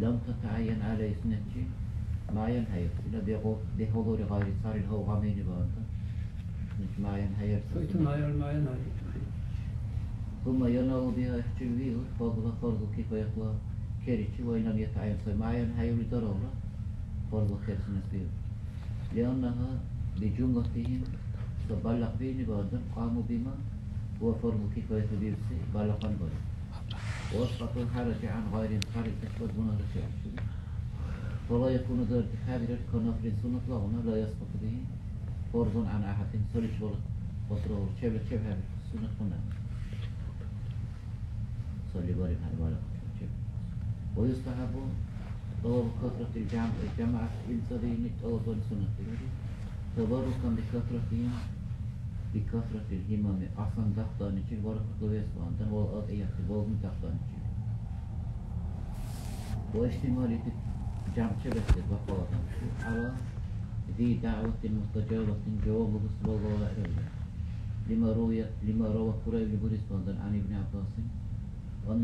لم تتعين عليه سنة معين هيئة إلا بغو-، بحضور غير صار الهو غمين بانتا. معين هيئة. معين، معين هيئة. ثم ينال بها احتجبيه فضل فرض كفاية لا كريتي وإن لم يتعين صار معين هيئة لضرورة فرض خير سنة. لأنها بجملتهم تبلغ بين بعضهم قاموا بما هو فرض كفاية بيرسي بلغ عن غيره. وأسقطوا الحرج عن غيرهم خارج تشبه بنا الشيء. فلا يكون ذلك حاضرا كنفل سنة لغنا لا يسقط به فرض عن أحد. سلج ولا قطره شبه شبه سنة قلنا. صلي بارك على بالك. ويستحب طلب كثرة الجمع، الجماعة في السبيل طلب سنة. تبركا بكثرتهم، بكثرة الهمم. أحسن دفتر نشيل بركة لويس وأنتن والأرض يحسبهم دفتر نشيل. واشتمال جمع شبكة وقوة على ذي دعوة مستجابة، جواب بس والله أعلم. لما روي، لما روى كريب بن بريس عن ابن عباس.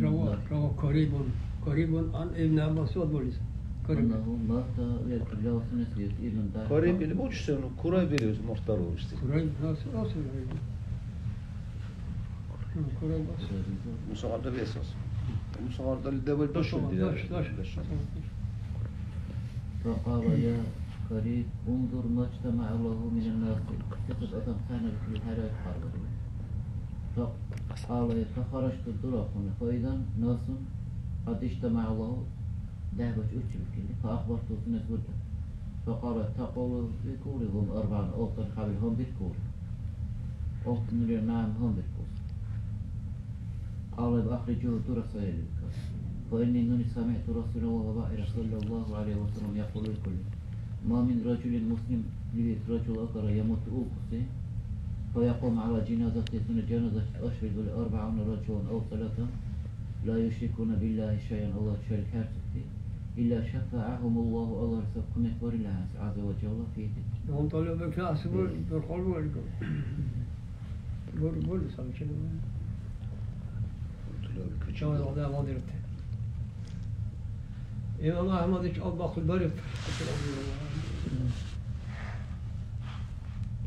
روى، روى كريب، كريب عن ابن عباس والبوليس. كريب. أنه مات ويقول له سنة ابن دار. كريب اللي بوش سنة، كريب اللي يوز مرتضى وش سنة. كريب، لا، لا، لا، لا. كريب بس. موسى عبد الله يسوس. موسى عبد الله دبل بشر دي. بش، بش. بش. فقال يا كريب، انظر ما اجتمع له من الناس. كتب أدم كان بكل هذا يتحرك. فقال فخرجت الدرق، فإذا ناس قد اجتمع له ذهبت أتشبك فأخبرت سنة ودة. فقال تقول بكورهم أربعا أو تنحب هم بالكور. أو تنري نعم هم بالكور. قال أخرجوه درس يلك. فإني من سمعت رسول الله صلى الله عليه وسلم يقول لكل ما من رجل مسلم لبيت رجل أكر يموت أوكسي فيقوم على جنازته سنة جنازة أشهد أربعون رجلا أو ثلاثة لا يشركون بالله شيئا الله شريك هاتفي إلا شفعهم الله الله رسول كمك ورلا عز وجل في يوم طلب الكاس بر-، برقل ورقل. بر-، بر-، سامشن. شو هذا ما درت. إمام أحمد إيش أبا خبرت.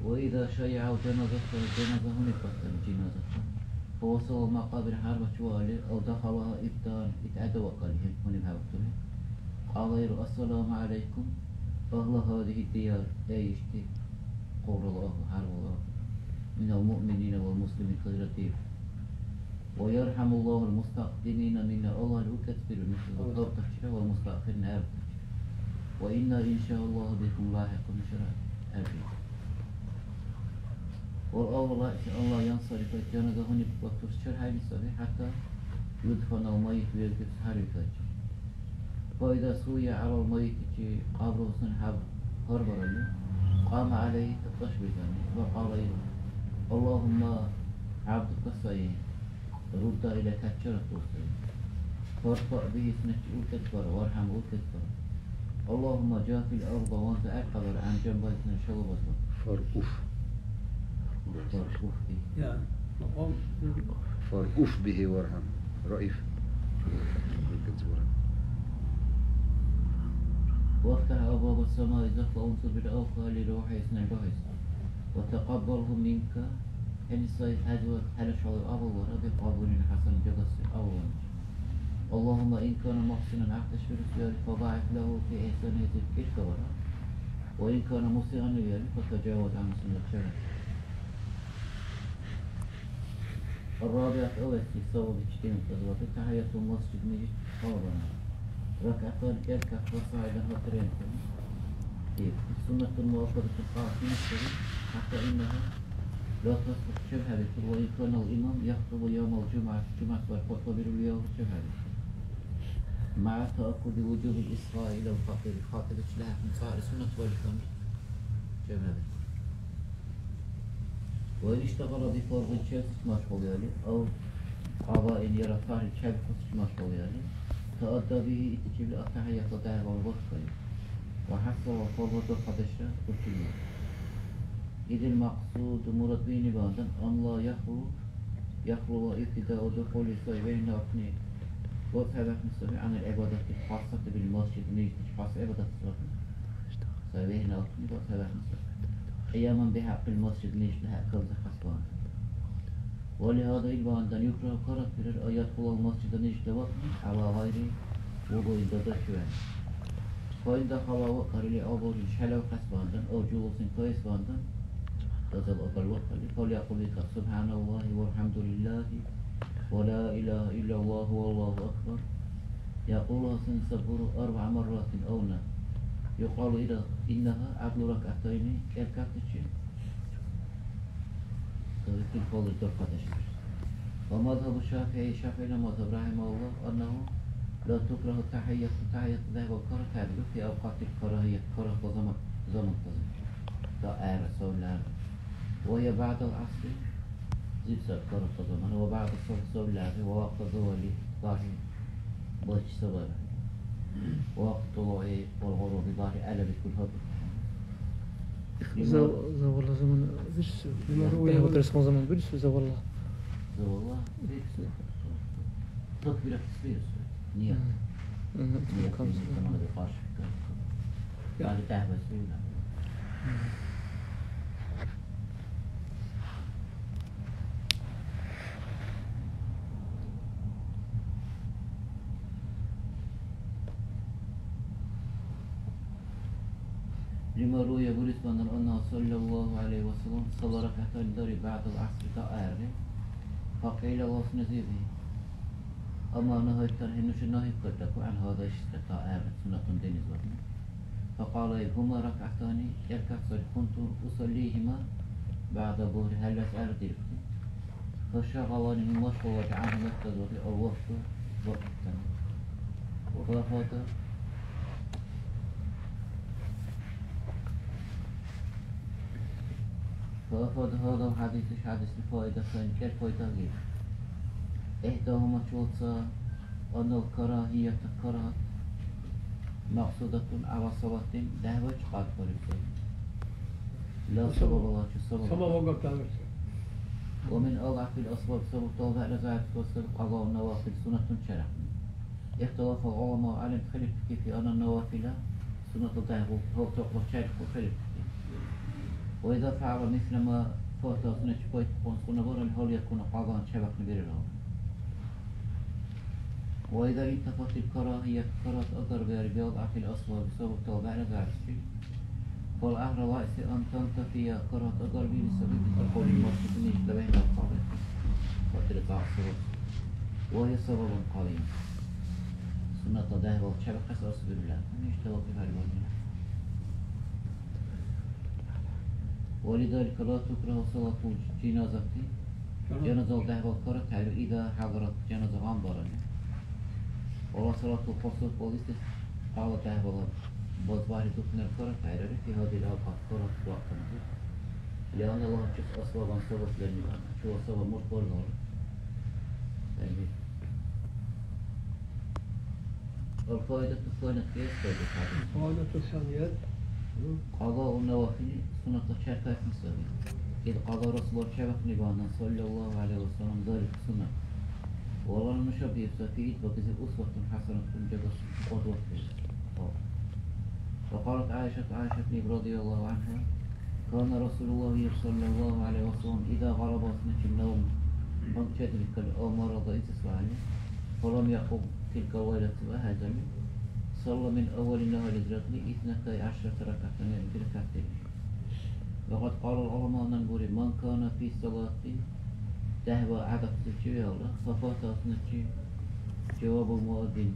وإذا شيعوا جنازة، جنازة هني قتل جنازة. فوصل المقابر حرب شوالي أو دخلها إبتان إتعدى وقال هيك هني بحبتوني. قال يرو السلام عليكم أهل هذه الديار. أي اشتي قول الله حرب الله من المؤمنين والمسلمين خيرتيف. ويرحم الله المستقدمين منا الله الأكثر من الخير والمستأخرين أبدا. وإنا إن شاء الله بكم لاحقون شرع أبدا. والأولى أن لا ينصرف, жаназа гьуни бакӀибси черхӀейни саби, حتى يدفن الميت, виргибси гьарвикайчи. فإذا سوي على الميت, чи кьабру сунела гьарбаралли, قام عليه, тӀашбизани, وقال, иб: اللهم عبدك سيد, рудда ила каччарад дурсри. فارفع به, сунечи уркӀецӀбара, وارحم, уркӀецӀбара. اللهم جاف الأرض, ванза гӀеркъабара, عن جنبيه, сунела шалубазла. فارأف. فارأف به. Я, макьам. فارأف به وارحم. رأف. УркӀецӀбара. وافتح أبواب السماء, дахъла унцубира авхъа لروحه, сунела рухӀес. وتقبله منك, хӀуни сай хӀяжат хӀела шалаб авалвара, بقبول حسن, жагаси авалванчи. اللهم إن كان محسنا, гӀяхӀдеш бируси виалли, فضاعف له في إحسانه, зи кӀиркабара. وإن كان مسيئا виалли, فتجاوز عنه, сунела чевяхӀ. الرابعة, авэс, في ثواب اجتناب الصلوات, تحية المسجد, мижит халабана. ركعتان, кӀел ракагӀят, فصاعدا, гьатӀирхӀели. Иб: سنة مؤكدة, кьясми саби, حتى إنها لا تصح, чебхӀебикиб, وإن كان الإمام يخطب يوم الجمعة, жумягӀят бархӀи хутӀба бирули виалли, чебхӀебикиб. مع تأكد وجوب الإسراء إلى الخطيب, хатӀибачила хӀякьли цӀари суннат валиканни, чебхӀебикиб. وإن اشتغل بفرض, чебси машгъулвиалли, أو قضاء, яра фарз чебихъуси машгъулвиалли, تأدى به, итичибли التحية, дяхӀ баркалла. وحصل الفضل, дурхъадешра уркӀилиуб. إذ المقصود, мурад биъни багьандан, أن لا يخلو, يخلو ابتداء دخول الصلاة, вегӀнахъни вацӀхӀебяхъни саби, عن العبادة الخاصة بالمسجد, мижитличи хас гӀибадат саби. Ца вегӀнахъни вацӀхӀебяхъни саби. قياما بحق المسجد, мижитла хӀякьлизи хасбан. ولهذا, ил багьандан, يكره, каргьатбирар, أن يدخل المسجد, мижитла вакӀни, على غير وضوء, даза чевяхӀ. فإن دخل, вакӀарили, أو بول, шалав хасбандан, أو جلوس, кайсбандан, дазал агарли вакӀалли, فليقل, викӀар: سبحان الله والحمد لله ولا إله إلا الله والله أكبر. يقولها, сунесабуру, أربع مرات أو نحو. يقال إذا إنها عدل ركعتين, кӀел ракагӀятличи. Ил кьолли дурхъадеш. ومذهب الشافعي, ШафигӀила мазгьаб, رحمه الله, أنه لا تكره التحية, тахӀиятла дяхӀ баркалла каргьатбиру, في أوقات الكراهية, каргьатла заман, замантази. Даэра, савлара. وهي بعد العصر, зибсар каргьатла замана, وبعد الصبح, савлара, ووقت الزوال, бархӀи балчи сабара. ووقت الطلوع والغروب, бархӀи гӀелабикули гьаб. Зав-, завала замана бирис, Лимар уява. Замана бирис, завала. Завала бирис. Такбират бирис. Ният. Мгм. Ният, камси. Ният, тамана биркьаш. Я. Али тахбас бирна. Мгм. لما روي, бурисбандан, أنه صلى الله عليه وسلم صلى ركعتين дариб بعد العصر, дагьарли. فقيل, ва сунезиби: أما نهيتنا, хӀу нуша нагьи кардагу, عن هذا, ишис дагьарли, суннатун динизибадни. فقال: هما ركعتان, кӀел ракагӀят сари, كنت أصليهما بعد الظهر, гьалас гӀердиркути. فشغلني, машгъулваргар, عنهما, итдазурли, الوقت, вакьтани. فأفاد، فأفاد هذا الحديث, иш хӀядисни фаидатани, кӀел пайда гиб. إحداهما, чула ца, أن الكراهية, каргьат, مقصودة على صلاة, дяхӀ вайчи къадбариб сай. لا سبب لها, чу сабаб. Сабаб агар калес. ومن أضعف الأسباب, сабабтала бегӀла зягӀипла саби, قضاء النوافل, суннатун черхни. اختلف العلماء, гӀялимти хилифтики, في أن النوافل, суннатла дяхӀ гьалтукьла черху хилифтики. وإذا فعل مثل ما فات, сунечи пайтахъунси кьуна баралли, هل يكون قضاء, чебяхъни бирарал. وإذا انتفت الكراهية, каргьат агарбиалли, بأضعف الأسباب, сабабтала бегӀла зягӀипчи, فالأحرى, ваэси, أن تنتفي, каргьат агарбирули саби, بدخول المسجد, мижитла вегӀнахъали, хатира цахӀ сабаб, وهي سبب قوي, суннатла дяхӀ вал чебихъес асубирули, мижитла вакӀибхӀели валнила. ولذلك لا تكره صلاة الجنازة, жаназала дяхӀбал карахъайрар, إذا حضرت, жаназа гъамбарани. ولا صلاة القصر, ва исес гьала дяхӀбала баз бархӀи духнар карахъайрар, في هذه الأوقات, карахъ вахтуназир. لأن الله, чус, أسبابا, сабабларни, чула сабаб мурт баргар. الفائدة الثانية, кӀиэс пайда хӀядис. الفائدة الثانية. قضاء النوافل, суннатла чаркайхъни саби. إذ قضى رسول الله, чебяхъни багьандан, صلى الله عليه وسلم, ذلك, суннат. ولا نشبه, ца фиит бакӀизиб, أسوة حسنة, унжагас кьудватбирес. وقالت عائشة, ГӀяйшатни رضي الله عنها, كان رسول الله صلى الله عليه وسلم إذا غلبه سنة النوم, гьанкӀ чедибикалли, أو مرض, ицӀис вагьалли, فلم يقم تلك الليلة, ва хӀязалли, صلى من أول النهار, израдли, اثنتي عشرة ركعة, ракагӀятли. وقد قال العلماء, нан бури, من كان في الصلاة, дяхӀба гӀядатсичи виалра, ففاته, сунечи, جواب المؤذن.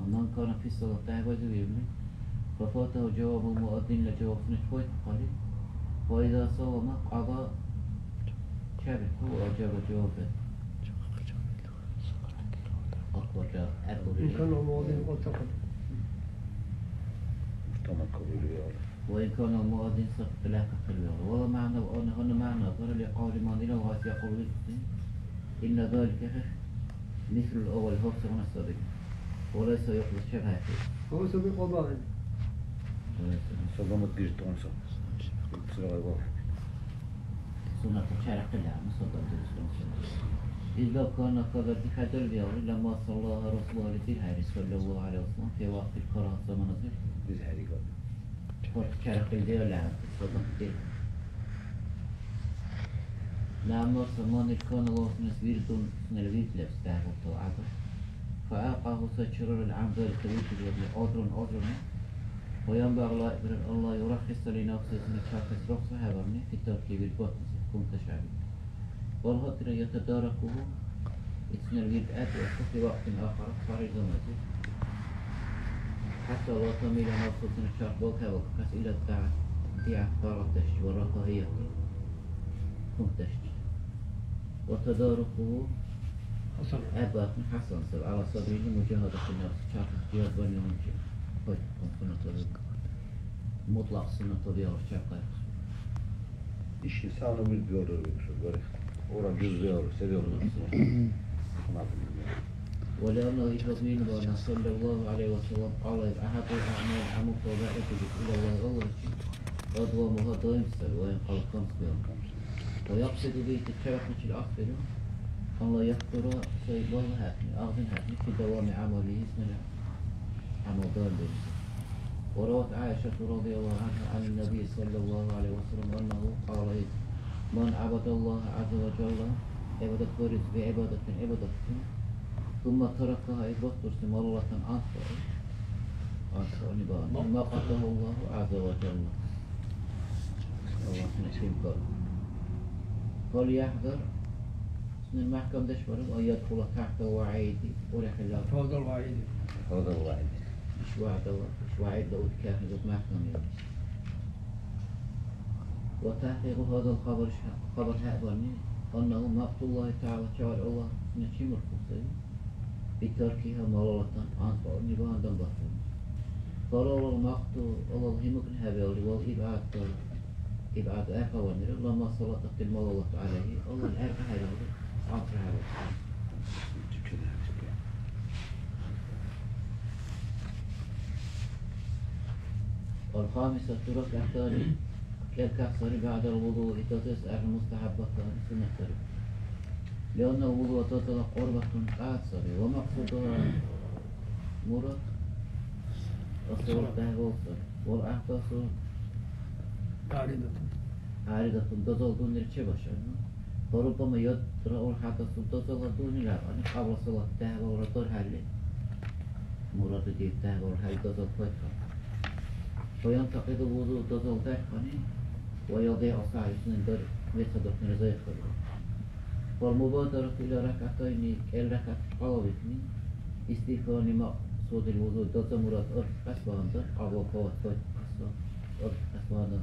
من كان في الصلاة, дяхӀбайзи виубли, ففاته جواب المؤذن, ила жаваб сунечи хӀуйхъухъалли, فإذا سلم قضى, чебихъу, وأجاب, жаваб бету. Акбар жаваб, акбар. إن كان المؤذن قد تقدم. Мурталра кабули виалра. وإن كان المؤذن سقط, лехӀкахъили виалра. ولا معنى, ва гьанна мягӀна агара, لقول من إلى الغاية يقول, إن ذلك, مثل الأول, гьабсагъуна саби. وليس يقضى, чебхӀехӀе. هو سبق وبعد. وليس. Саламат биртӀун саб. Суннатла чарахъили гьанна сабаб дирус. إذا كان كذلك, хӀядурли виалра, لما صلاها رسول الله, дирхьайри, صلى الله عليه وسلم, في وقت الكراهة, заманазир. БизхӀерикӀули. Спорт чарахъили диалли, сабабти. Намнур саманил кана ва сунес вирдун, сунела вирд лебси дягӀбуртала гӀядат. فأعاقه, сай чарарал عن ذلك, вирдулизибли, عذر, عذر. وينبغي, лайикьбирар, أن لا يرخص لنفسه, сунечи чархес рухсат хӀебарни, في تركه, вирд батнизиб, кумташаби. ВалгьатӀира يتداركه, ицунира вирд гӀеббиахъу في وقت آخر, цархӀил заманазир. حتى لا تميل نفسه, сунечи чарх балкайвалкахъес, إلى الدعة, дигӀят, тӀагӀятдешчи, والرفاهية, кумтдешчи. وتداركه, гӀеббиахъни, حسن саби, على سبيل مجاهدة النفس, чархес жигьад барни гьунчи, хӀу, суннатла вирд. МутӀлакь суннатла виалра чархайхъус. Ишди савна вирд виалра вирусур барес. Ора жуз виалра, се виалра? ولأنه, итвакӀнила, صلى الله عليه وسلم قال, أحب الأعمال, гӀямултала бегӀлизи, إلى الله, Аллагьчи, أدومها, даим саби, وإن قل, камси виалра. ويقصد به, ит чарахъначил кьасбиру, أن لا يفتر, сай балахӀехӀе, агъзинхӀехӀе, في دوام عمله, сунела гӀямал даим бирнилис. وروت عائشة رضي الله عنها عن النبي صلى الله عليه وسلم أنه قال, من عبد الله عز وجل, гӀибадат барес, بعبادة, гӀибадатуни, ثم تركها, ит батурси, ملالة, анцӀбукьуни, анцӀбукьуни багьандан, مقته الله عز وجل, Аллагьни чебкару. فليحذر, сунела мяхӀкамдеш бараб, أن يدخل تحت وعيد, урехила. هذا الوعيد. هذا الوعيد. Иш вягӀдала, иш вягӀидла удкахӀи, зуб мяхӀкамли. وتحقيق هذا الخبر, иш хабар хӀебарни, أنه مقت الله تعالى, чевяхӀ Аллагьни чимуркур саби, بتركها ملالة, анцӀбукьуни багьандан батуни. فلولا المقت, Аллагьла гьимукӀни хӀебиалли, والإبعاد, ибгӀяд гӀеркъаварнира, لما سلطت الملالة عليه, Аллагьла гӀеркъа хӀейралли, анцӀра хӀебалур. الخامسة, ركعتان, кӀел ракагӀят сари, بعد الوضوء, дазес гӀергъи, مستحبتان, суннатари. لأن الوضوء, дазала, قربة, тӀагӀят саби. ومقصودها, мурад, الصلاة, дяхӀбал саби. والأحداث, عارضة, дазала дуннира чебашар. فربما يدرأ الحدث, дазала дуни лябкьяни, قبل الصلاة, дяхӀбалра дархьалли, мураду див дяхӀбалра хӀяли дазал пайхъан. فينتقض الوضوء, дазал дайхъани, ويضيع السعي, сунела дар вецадухънира зайхъули. والمبادرة إلى ركعتين, кӀел ракагӀят къалабикни, استيفاء مقصود الوضوء, даза мурад арц кьас багьандан, قبل فوات الوقت, арц кьас багьандан,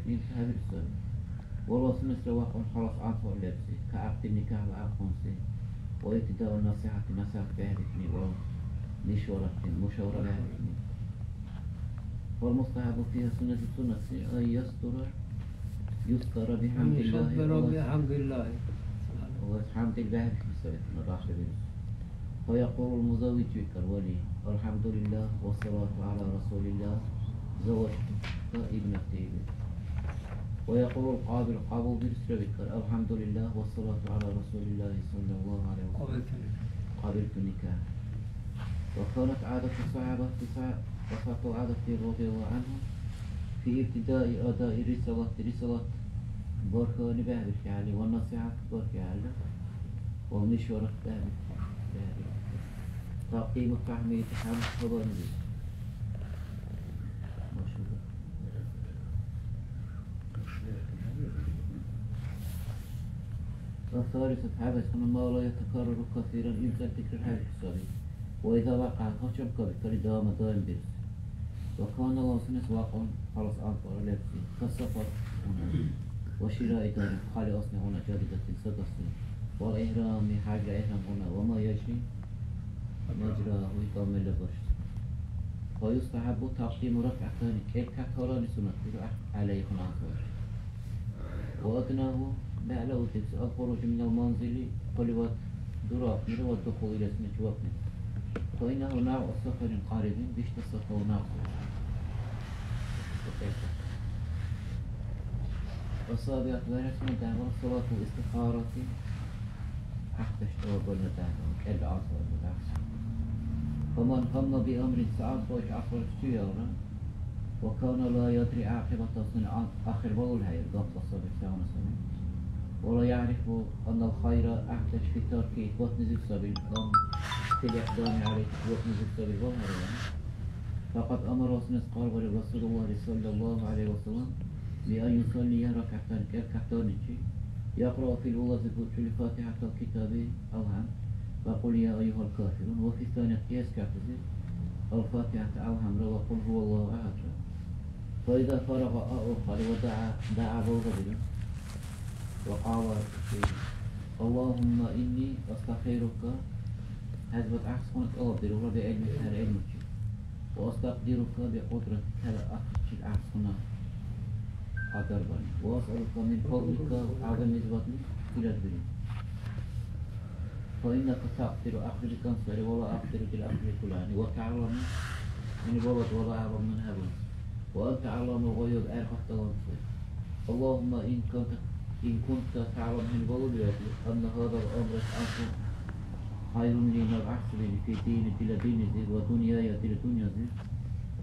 бяхӀбихьни хӀябирцан. Вала сунесра вякьун халас анцӀбукь лебси, кагӀябти никяхӀла гӀякьунси, ва ибтидау насихӀяти, насихӀят бяхӀбихьни ва мишваратти, мушавара бяхӀбихьни. Вал мустахӀабу фиха суннату суннатси, ан ястура, юстара бихӀямдиллахи, Аллагь, бихӀямдиллахи. Аллагь хӀямдил бяхӀбихьни саби, наб ахъли бирус. Ва якьулу музаввижу викӀар вали, алхӀямдулиллагь, ва салату гӀяла расулиллагь, завважтука ибнати. Ва якьулу кьабил, кьабулбирусра викӀар, алхӀямдулиллагь, ва салату гӀяла расулиллагь, саллаллагьу гӀялайгьи ва саллам. Кьабилту никяхӀ. Ва канат гӀядату сахӀабати, са-, асхӀябтала гӀядатли, радияллагьу гӀянгьум, фи ибтидаи адаи рисалати, рисалат бархьани бяхӀбирхьехӀели ва насихӀят бархьехӀели. Ва мишварат бяхӀбихьиб. Такьиму тахӀмид, хӀямд хабарли. Машгьур. Ва салисат, хӀябэсуна ма ла ятакаррару касиран, имцӀали тикрархӀебихьуси саби. وإذا وقع, гьачам кабикалли, دام, даимбирус. وكان له, сунес вакьун, халас анцӀбукьра лебси, كالصفر, гьуна, وشراء دار, хъали аснигъуна, جديدة, сагаси, والإحرام, хӀяжла ихӀрамгъуна, وما يجري مجراه, итӀал мерлаб башути. ويستحب تقديم ركعتين, кӀел-каталани суннатбиру, عليه, анцӀбукьра. وأدناه, бегӀла удибси, الخروج من المنزل, хъуливад дуравхънира, والدخول إليه, сунечи вакӀни. فإنه نوع سفر قريب, биштӀа сапарла някъ. السابعة, вегӀла суннат дявила, صلاة الاستخارة, гӀяхӀдеш тӀалаббарна дявила, кӀел анцӀбукьла гӀяхӀси. فمن هم بأمر, ца анцӀбукь ахъбарес чевиалра, وكان لا يدري عاقبته, сунела ахир балули хӀейуб, гапла саби, сегъуна саби. ولا يعرف أن الخير, гӀяхӀдеш, في تركه, итбатнизиб саби, أم في الإقدام عليه, итбатнизиб саби, вагьарилан. فقد أمره, сунес хъарбариб, رسول الله صلى الله عليه وسلم بأن يصلي ركعتين, кӀел-каталаничи, يقرأ في الأولى, зи бучӀули, فاتحة الكتاب, الحمد, وقل يا أيها الكافرون, وفي الثانية, кӀиэс катази, الفاتحة, الحمد, وقل هو الله أحد. فإذا فرغ, аухъали, ودعا, دعا, балгабиру, وقال, اللهم إني أستخيرك, хӀезбат гӀяхӀсигъуна тӀалаббирулра, بعلمك, гьар гӀилмучи, وأستقدرك بقدرتك, хӀела ахирчил гӀяхӀсигъуна кьадарбарни, وأسألك من فضلك العظيم, хӀезбатни тиладбири. فإنك تقدر, ахъри бикӀан сари, ولا أقدر, дила ахъри бикӀули ахӀен, وتعلم, хӀуни балад, ولا أعلم, ман хӀебалуси, وأنت علام الغيوب, гӀергъи далан сай. اللهم إن كنت، إن كنت تعلم, хӀуни балули вегӀли, أن هذا الأمر, анцӀбукь, خير لي, наб гӀяхӀсибирни, في ديني, дила диннизи, ودنياي, дила дунъязи,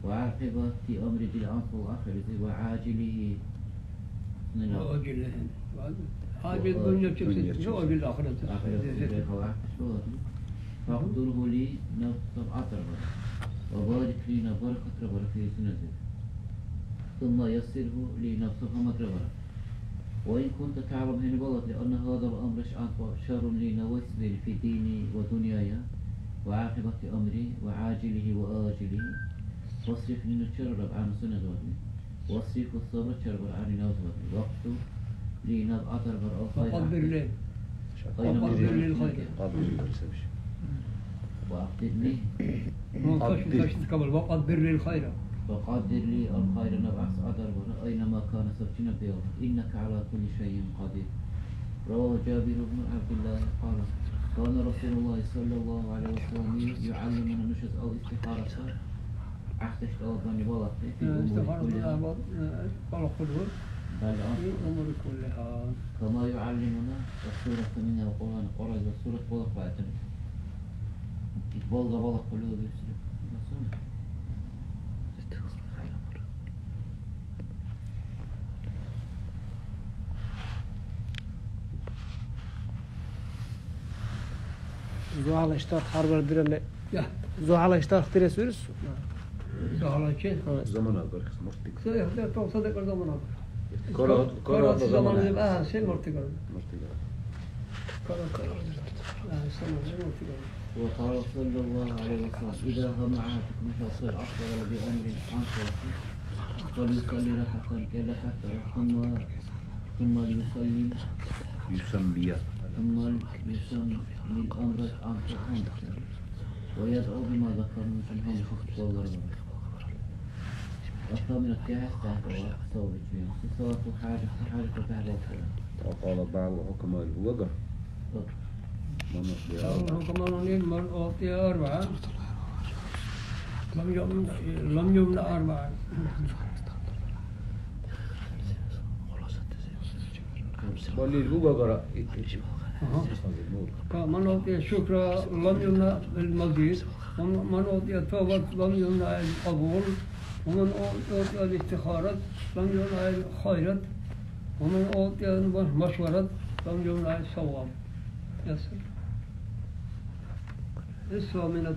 وعاقبة أمري, дила анцӀбукьла ахирлизи, وعاجله, сунела, وآجله. عاجل, дунъя чебси, وآجل الآخرة. Ахират, дехӀал гӀяхӀдеш балули. فاقدره لي, наб саб кьадарбара. وبارك لي, наб баракатра бара, في, сунезиб. ثم يسره لي, наб саб гьамадра бара. وإن كنت تعلم, хӀуни баладли, أن هذا الأمر, иш анцӀбукь, شر لي, наб вайсибирни, في ديني ودنياي, وعاقبة أمري وعاجله وآجله, فاصرفني, ну чарараб гӀягӀнуси назмадли. واصرف الصبر, чарбар гӀягӀнуси назмадли. واكتب لي, наб кьадарбар, الخير, وقدر لي. أينما وقدر لي الخير. قدر لي. وأقدرني. وقدر. وقدر لي الخير. وقدر لي الخير, наб гӀяхӀси кьадарбара, أينما كان, саб чинаб биалра. إنك على كل شيء قدير. رواه جابر بن عبد الله قال: كان رسول الله صلى الله عليه وسلم يعلمنا, нушас, الاستخارة, гӀяхӀдеш тӀалаббарни балахъи, في الأمور كلها. Э, истихара балахъули. Балахъули. في الأمور كلها. كما يعلمنا السورة من القرآن, Кьуръайзибад сурат балахъбаибтани. Ит балга балахъули ва бирсили. Зугьала иштар харбар дирали. Я. Зугьала иштар дирес вирус? Я. Зугьала чи? Ха. Замана бархс муртик. Се, я, то, то, то, замана. Кора, кора, кора замана. Замана, а, се муртик. Муртик. Кора, кора. А, се муртик. وقال صلى الله عليه وسلم: إذا هم أحدكم العصر بأمر عن خوف فليصلي ركعتين كلا كثر ثم ثم ليصلي يصلي. ثم يصلي الأمر عن خوف ويدعو بما ذكر من سبحانه وتعالى. الثامنة, кӀел-кьяйда, صلاة الحاجة, хӀяжат багьбалкьула. وقال بعض الحكماء, лугагар. Ман, بعض الحكماء من أعطي أربعة لم يمنع، لم يمنع أربعة. Валли лугагара ит, ит. Ага. Ка-, من أعطي الشكر لم يمنع المزيد، ومن أعطي التوبة لم يمنع القبول، ومن أعطي الاستخارة لم يمنع الخيرات، ومن أعطي المشورة لم يمنع الثواب. يا سلام. الثامنة,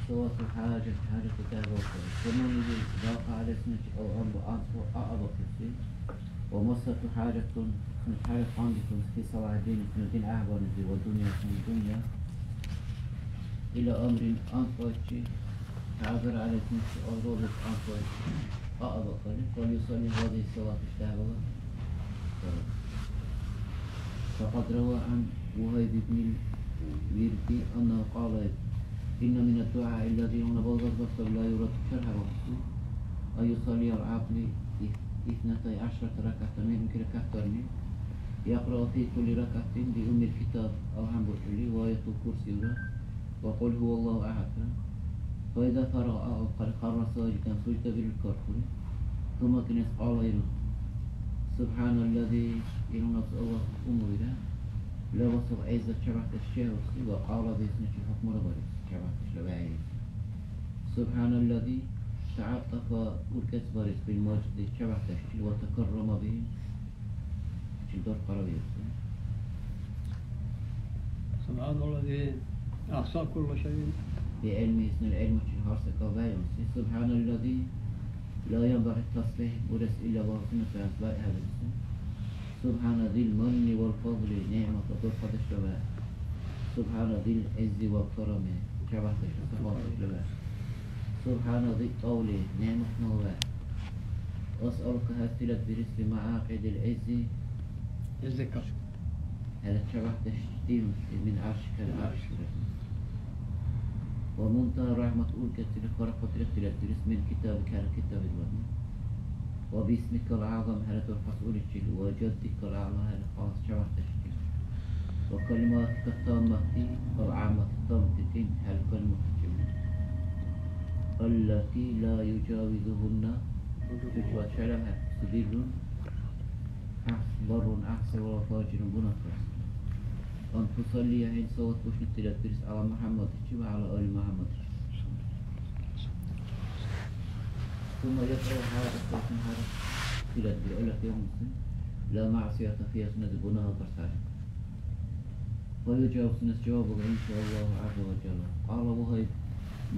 صلاة الحاجة, хӀяжат багьбалкьула. Замана или вакьа гӀяли сунечи, ва анцӀбукь аъабахъибси. ومست حاجة, сунечи хӀяжат гьандикунси, في صلاح الدين, сунела дин гӀяхӀбарнизи, والدنيا, сунела дунъя. إلى أمر أنفعك تعذر عليكم في أغراض أنفعك أعبقني فليصلي هذه الصلاة اشتهى الله. فقد روى عن وهيب بن الورد أنه قال: إن من الدعاء الذي هنا بلغت بصر لا يرد شرح وقته أن يصلي العبد اثنتي عشرة ركعة من كركعتين يقرأ في كل ركعة بأم الكتاب أو حمد وآية الكرسي وقل هو الله أحد. فإذا فرغ أو قد خر ساجدا سجد بالكفر ثم كنس قال إلى سبحان الذي إلى نفس الله أمر لا وصف عز شبعت الشهر وقال باسم الحكم ربري شبعت الشبعي سبحان الذي تعطف أركس بارس بالمجد شبعت الشهر وتكرم به Чил дурхъаравиубси? سبحان الذي أحصى كل شيء. БигӀилмихӀи сунела гӀилмучил гьар секӀал баигӀуси. سبحان الذي لا ينبغي التسبيح бурес илала сунес гӀяхӀбай хӀебируси. سبحان ذي المن والفضل нигӀматла дурхъадешла ва. سبحان ذي العز والكرم чевяхӀдешла, сахаватдешла ва. سبحان ذي الطول нигӀматла ва. أسألك хӀясилат бирис بمعاقد العز. ГӀеззекар. ХӀела чевяхӀдеш дин, من عرشك العرش. ومنتهى الرحمة уркӀецӀили хара кьадрат тиладбирис من كتابك хӀела китаб илварни. وباسمك الأعظم хӀела дурхъас уличил, وجدك الأعلى хӀела халас чевяхӀдешичил. وكلماتك التامة العامة тамти тӀинтӀ хӀела калиматачил. التي لا يجاوزهن чучвачалам хӀеб, سدير أحس-، بر أحسن ولا فاجر بنفس. أن تصلي хӀин салат бушни тиладбирис على محمد وعلى آل محمد. ثم يقرأ هذا الترتيب هذا تلك بأولى في مسلم لا معصية فيها سنة بناء البرسالة. ويجاوب سنة جوابه إن شاء الله عز وجل. قال وهيب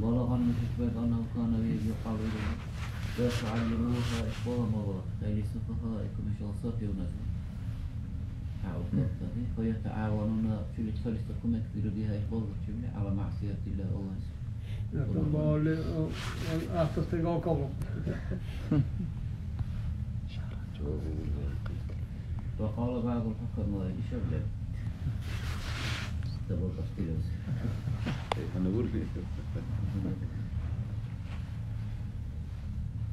بلغني شكبك أنه كان يقال إليه لا تعلموها إخبار مضات أي لسفهائكم إن شاء الله ساتي ونزل. فيتعاونون في الثالثة كما يكفر بها إخبار على معصية الله الله. Ахъсастега калу. وقال بعض الحكماء ишаб леб. Дабал каштилас. Ана урли.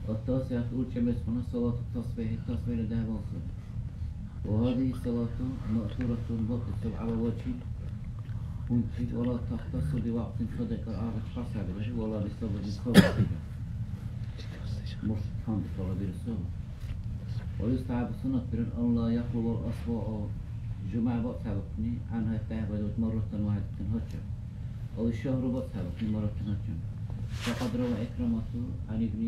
التاسعة урчӀемес хъуна صلاة التسبيح, тасбихӀла дяхӀ балсули. وهذه الصلاة مأثورة بقصر على وجه ممكن ولا تختص بوقت صدق العرض حسب ولا بسبب صدق. مش كان بطلب السبب. ويستحب سنة أن لا يخلو الأصبع جمعة بطلبتني عنها التعبد مرة واحدة هجر. أو الشهر بطلبتني مرة هجر. فقد روى عكرمة عن ابن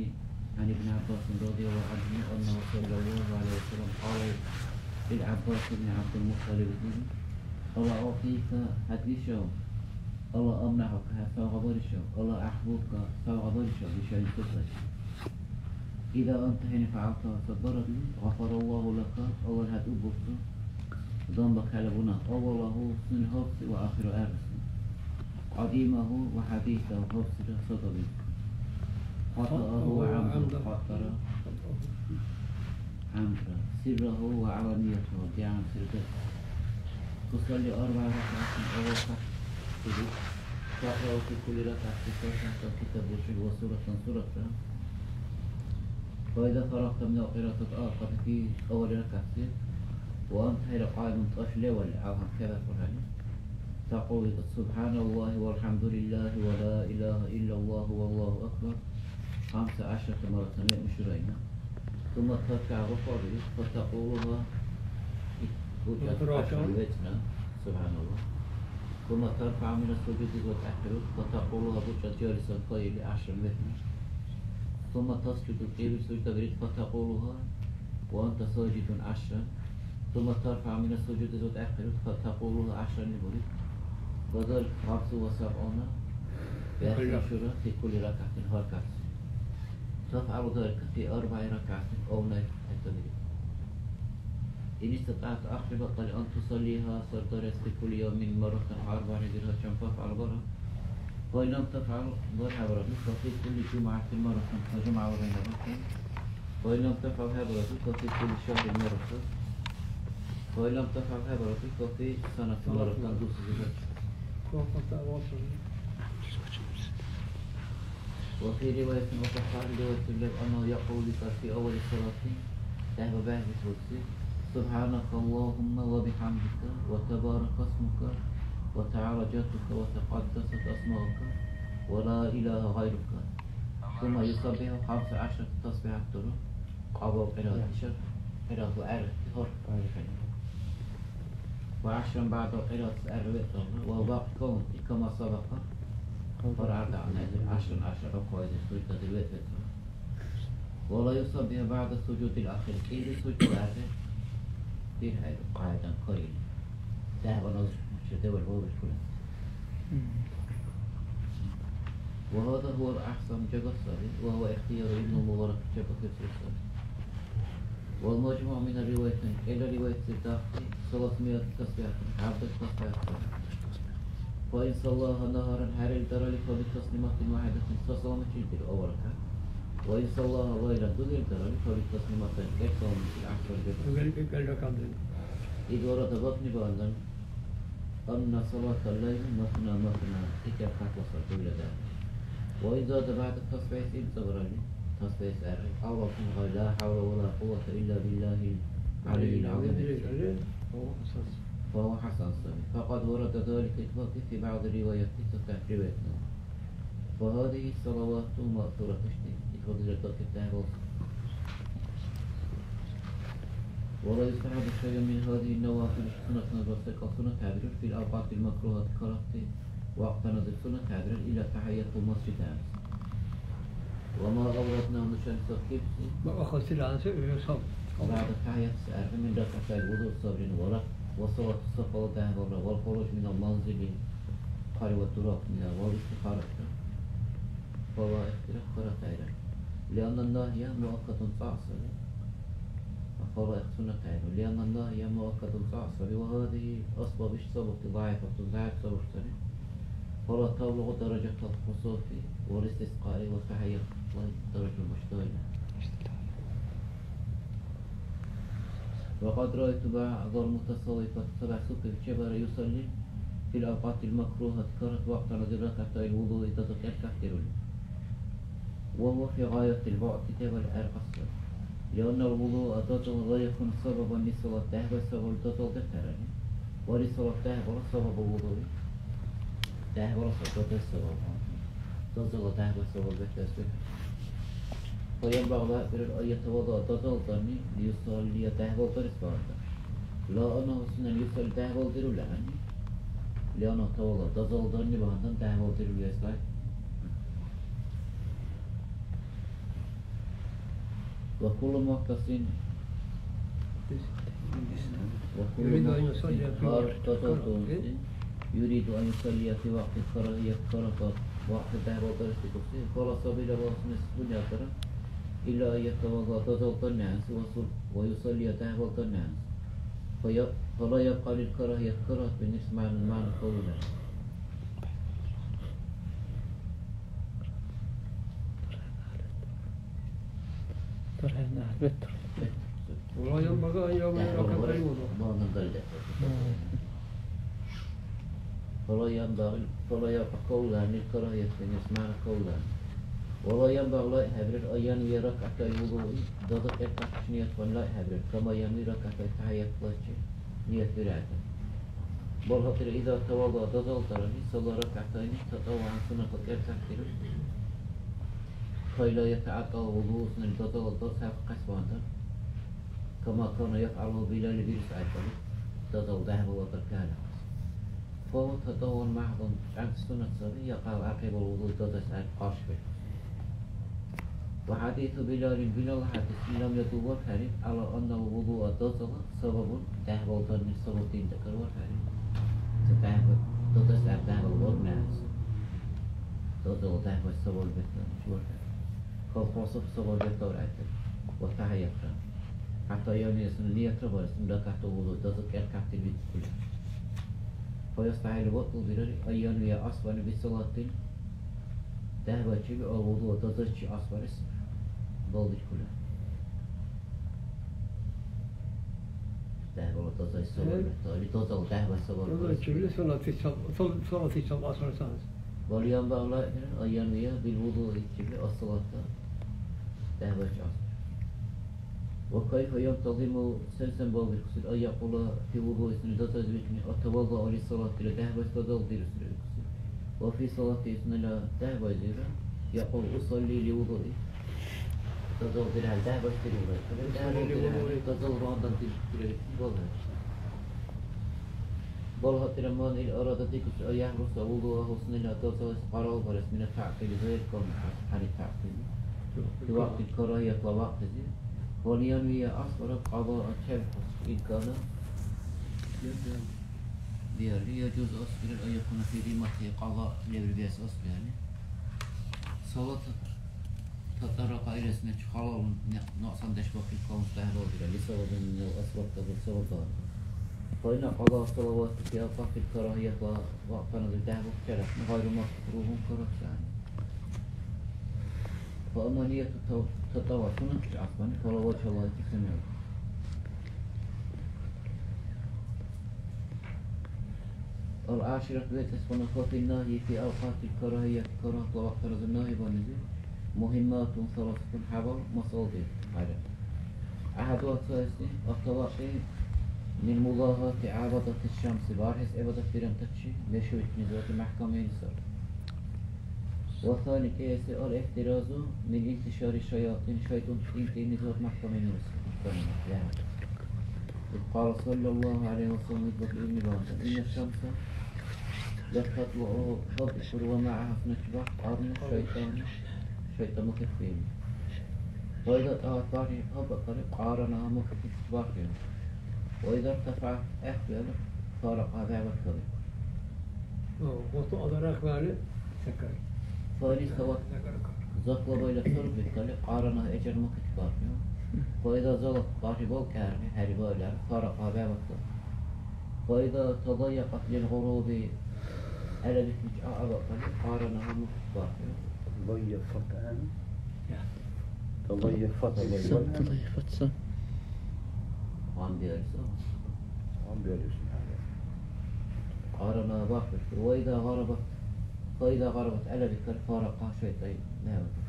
عن ابن عباس رضي الله عنهما أنه صلى الله عليه وسلم قال للعباس بن عبد المطلب: ألا أعطيك حديثه؟ ألا أمنعك سوغ برشه؟ ألا أحبوك سوغ برشه بشيء تحبه؟ إذا أنت حين فعلته صبرت غفر الله لك أول هدوبك ذنبك على بنا أوله سن هوكس وآخر آبس. قديمه وحديثه هوكس صدري. خطأه وعمده خطر عمدا. سره وعلانيته ديان سردك. تصلي أربع ركعات أو خمس سجود. تقرأ في كل ركعة فاتحة الكتاب وسورة سورة. فإذا فرغت من القراءة الآخر في أول ركعة وأنت حين قائم تقف الأول أو هكذا قرآن. تقول سبحان الله والحمد لله ولا إله إلا الله والله أكبر خمس عشرة مرة مشرين. ثم تركع ركوع فتقولها سبحان الله. ثم ترفع من السجود وتأخر فتقولها بوجه جالسا قائل عشرا مثلا. ثم تسجد قيل سجد بريد فتقولها وأنت ساجد عشرا. ثم ترفع من السجود وتأخر فتقولها عشرا لبريد. وذلك خمس وسبعون بأحسن شورى في كل ركعة هكذا. تفعل ذلك في أربع ركعات أو نحو التدريب. إن استطعت أخر بطل أن تصليها صدرت في كل يوم مرة أربع درهات فافعل برا. وإن لم تفعل، бархьабараб, ففي كل جمعة مرة, ца жумягӀла гьабуртан. وإن لم تفعل, хӀебараб, ففي كل شهر مرة. وإن لم تفعل, хӀебараб, ففي سنة مرة, дусизибад. وفي رواية أخرى, риваятуни леб, أنه يقول في أول الصلاة, дяхӀба бехӀбихьуси, سبحانك اللهم وبحمدك وتبارك اسمك وتعالى جدك وتقدست أسماؤك ولا إله غيرك. ثم يسبح خمس عشرة تسبيحة, кьабал кьират ишар, кьиратла гӀергъити гьар. وعشرا بعد القراءة, гӀергъи вецӀалра, والباقي كله كما سبق, гьар аргъахъназир гӀяшран гӀяшар рукугӀуйзи, суждадир вецӀ-вецӀра. ولا يسبح بعد السجود الأخير, кӀиди суждала гӀергъи дирхӀейру, кьяйдан карили. ДяхӀбаназ чедевал вавиркули. وهذا هو الأحسن, жагат саби, وهو اختيار ابن المبارك, жагат вецӀли саби. والمجموع من الروايتين, кӀела риваятсир дагьти, ثلاثمائة تسبيحة, хӀябдеш тасбихӀят саби. فإن صلاها نهارا, гьарил дарали, فبتسليمة واحدة, ца саламачил диру аварагра. وإن صلاها ليلا, дугел дарали, فبتسليمتين, кӀел саламачил, гӀяхӀцад диру. Дугел кӀел ракагӀят диру. إذ ورد, бакӀни багьандан, أن صلاة الليل مثنى مثنى, икӀ ракагӀятла сар дугела дарали. وإن زاد بعد التسبيح, имцӀабаралли, тасбихӀ гӀергъи, أو لفظ غير لا حول ولا قوة إلا بالله العلي العظيم, فهو حسن саби. فقد ورد ذلك, ил вакӀиб, في بعض الروايات, цацахӀ риваятуни. فهذه الصلوات مأثورة, ишди ил фазилатла кӀел дяхӀбал. ولا يستحب شيء من هذه النوافل, суннатуназибад секӀал суннат хӀебирар, في الأوقات المكروهة, карагьти вакьтаназир суннат хӀебирар, إلا تحية المسجد, гӀямс. وما أوردناه, нушани сархибси, ма ахъасил гӀямси, уже саб. بعد التحية, гӀергъи, من ركعتي الوضوء, сабрин ва рак-, وصلاة السفر, дяхӀбалра, والخروج من المنزل, хъали ва дурахънила, والاستخارة, хъала ихтира, каратайра. لأن النهي مؤكد, цӀакь саби. Хъала их суннатайра. لأن النهي مؤكد, цӀакь саби. وهذه الأسباب, иш сабабти, ضعيفة, зягӀип сабаб сари. فلا تبلغ درجة الخشوع والاستسقاء والتحية, даража башдайна. وقد رأيت بعض المتصوفة, цабехӀ суфи чебара, يصلي في الأوقات المكروهة, каргьат вакьтаназир, ركعتي الوضوء, даза кӀел ракагӀят дирули. وهو في غاية البعد, дебали гӀеркъа саби. لأن الوضوء, дазал, لا يكون سببا للصلاة, дяхӀбай сабабли дазал детарани. وللصلاة, дяхӀбала сабаб الوضوء, дяхӀбала сабаб дазай сабаб, дазала дяхӀбай сабаб бетаэс бетар. فينبغي, лайикьбирар, أن يتوضأ, дазал дарни, ليصلي, дяхӀбал дарес багьандан. لا أنه سنة يصلي, дяхӀбал дирули гӀягӀни, لأنه توضأ, дазал дарни багьандан дяхӀбал дирули вес лайикь. وكل محدث, وكل يريد أن محدث, يصلي في гьар وقت дазал الكراهة. Дурси, يريد أن يصلي في وقت الكراهية, карагьат вакьти дяхӀбал дарес дигуси, فلا سبيل له, сунес бунятара, إلا أن يتوضأ, дазал дарни гӀягӀниси, وصل-, ويصلي, дяхӀбал дарни гӀягӀниси. فيب-, فلا يبقى للكراهية, карагьат бинес мягӀна, мягӀна калули. ДурхӀя, нагьбет дур. ولا ينبغي أن يبقى للكراهية. فلا ينبغي، فلا يبقى قولان للكراهية, бинес мягӀна калули. ولا ينبغي, лайикь хӀебирар, أن ينوي ركعتي الوضوء, даза кӀел ракагӀятла ниятван лайикь хӀебирар, كما ينوي ركعتي التحية, лайикьчи ният бирар. Бал гьатӀира, إذا توضأ, дазал дарни, صلى ركعتين تطوعا, суннатла кӀел ракагӀят дирар. كي لا يتعطل وضوءه, сунела дазала даз хӀялкьес багьандан. كما كان يفعله بلال, Билалли бирес гӀяйкьалли, дазала дяхӀбала даркала. فهو تطوع محض, чӀянкӀ суннат саби, يقع عقب الوضوء, дазес гӀяйкь къаршибиркуси. وحديث بلال, Билалла хӀядис, لم يدل, вархьари, على أن الوضوء, дазала, سبب, дяхӀбал дарнила сабаб дин дакӀар вархьари. Ца дяхӀба-, дазес гӀяйкь дяхӀбал варнас. Дазала дяхӀбай сабаб бетаурхӀели. Колхозов сабаб бетаурхӀели. Ва тахӀиятра. ХӀятта янвиясуна ниятра барес, ракагӀятла вузу даза кӀел ракагӀятти бицӀули. فيستحيل, вакӀлу бирар, أن ينوي أصلا بصلاة, ДяхӀбайчиб алвуду дазайчи асбарес балдикули. ДяхӀбала дазай сабарли, Э? Тали дазал дяхӀбай сабарли. Дазайчибли салатичил, сал-, салатичил асбарес. Балиян багьла, аян вия, билвуду ичибли ассалата дяхӀбайчи асбар. وكيف ينتظم, сен-сен балбиркусил, أن يقول في وضوء, сунела дазайзибиркни, أتوضأ للصلاة, дила дяхӀбайс дазал дирусири рикуси. وفي صلاته, сунела дяхӀбайзира, يقول أصلي لوضوئي, дазал дирехӀе дяхӀбайс дирура. Дазал дирехӀе, дазал багьандан дир-, дирехӀе балбиркуси. БалгьатӀира, من إن أراد, дигуси, أن يحرس وضوءه, сунела дазайс къарал барес, من التعطيل, гъайрикални хӀяни, хӀяни تعطيل, في وقت الكراهية, ва вакьтизи, وأن ينوي, асбара, قضاء, чебхӀус, إن كان, биалли, يجوز, асбирар, أن يكون في ذمته قضاء, лебри биэс асбиалли. Салат تطرق إلى اثنتين, халал нукьсандеш бакӀиб калунс дяхӀбалдира, لسبب من الأسباب, дазал сабаб балули. فإن قضاء الصلوات في أوقات الكراهية, ва вакьтаназир дяхӀбухъ черахъни, غير مكروه, каргьахъес гӀягӀни. فأما نية التطوع, суннатли асбани, فلا وجه لها, сунела. العاشرة, вецӀес хьунул, ففي النهي في أوقات الكراهية, каргьатла вакьтаназир нагьи барнизир, مهمات ثلاثة, хӀябал масъала дирути. ГӀяхӀяду, цаэсни, التوقي من ملاحظة عبادة الشمس, бархӀес гӀибадат бирантачи мешуикни зугьути мяхӀкамиуни сари. والثاني, кӀиэси, الاحتراز من انتشار الشياطين, шайтӀунти тӀинтӀилни зугьути мяхӀкамиуни сари. إذ قال صلى الله عليه وسلم, идбаг илни бантан, إن الشمس لتطلع, хӀу бикӀур, ومعها, сунечибяхӀ, قرن الشيطان, шайтӀа мукеки. وإذا طلعت, бархӀи хӀу бакӀалли, قارنها, мукеки бархӀи. وإذا ارتفعت, гӀяхӀбиалли, فارقها, бегӀбаркалли. О, вот адарахвали, сакай. فإن استوت, закла байла царубикалли, قارنها, гӀечӀар мукеки бархӀи. وإذا زالت, бархӀи балкӀарни, хӀерибаили, فارقها, бегӀбаркалли. وإذا تضيقت للغروب, гӀелабикни чӀа абакӀалли, قارنها, мукеки бархӀи. ضيفت, يعني. تضيفت. تضيفت. تضيفت. Гьанбиалли сай. Гьанбиалли сай. قارنها, бархӀи. وإذا غربت, فإذا غربت, гӀелабикалли, فارقها, шайтӀай, бегӀбаркалли.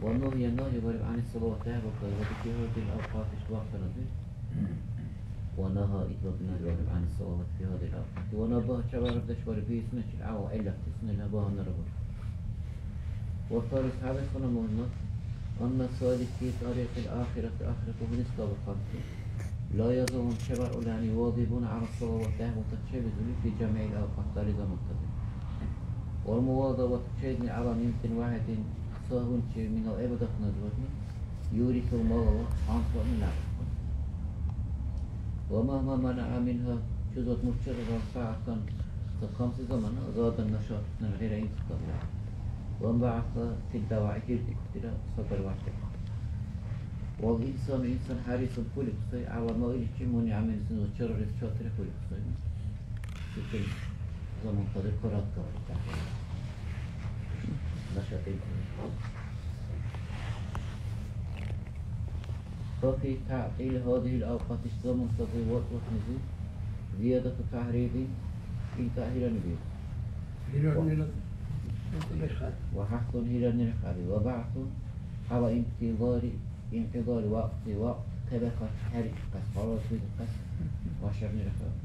ونهي, нагьи бариб, عن الصلوات, дяхӀбакӀайвати, في هذه الأوقات, иш вакьтаназир. ونهى, идбаг нагьи бариб, عن الصلوات في هذه الأوقات. ونبه, чевяхӀдеш бариб, باسم, чил гӀява гӀиллатли, сунела багьанара бариб. والثالث, хӀябэсгъуна мугьиммат, أن السالك في طريق الآخرة, ахират багьанис кабухъанти, لا يزالون, чебаркьули, يعني, يواظبون على الصلوات, дяхӀбалтачи чебизули, في جميع الأوقات, дари замунтази. والمواظبة, чедни, على نمط واحد, сагьунчи, من العبادات, назмурни, يورث الملل, анцӀбукьуни лябкьун. ومهما منع منها, чузат мурчирра, ساعة, ца камси замана, زاد النشاط, нуни гъира имцӀакалла. وانبعث في الدواعي, гьирдикӀутира сагали вархьиб. والإنسان, инсан, حريص, хъуликӀ сай, على ما, иличи, منع منه, сунела чарариб чатира хъуликӀ сай. Сутен заман кадир квадрат кавар. Нашатин. ففي تعطيل هذه الأوقات, иш замунтази варкьбухънизиб, زيادة تحريض, инкъа гьирани биру. Гьирани ла-, وحث, гьиранира хъали, وبعث على انتظار انقضاء الوقت, вакьт каберхъахъес хӀерикӀахъес, халас бизахъес вашарнира хъали.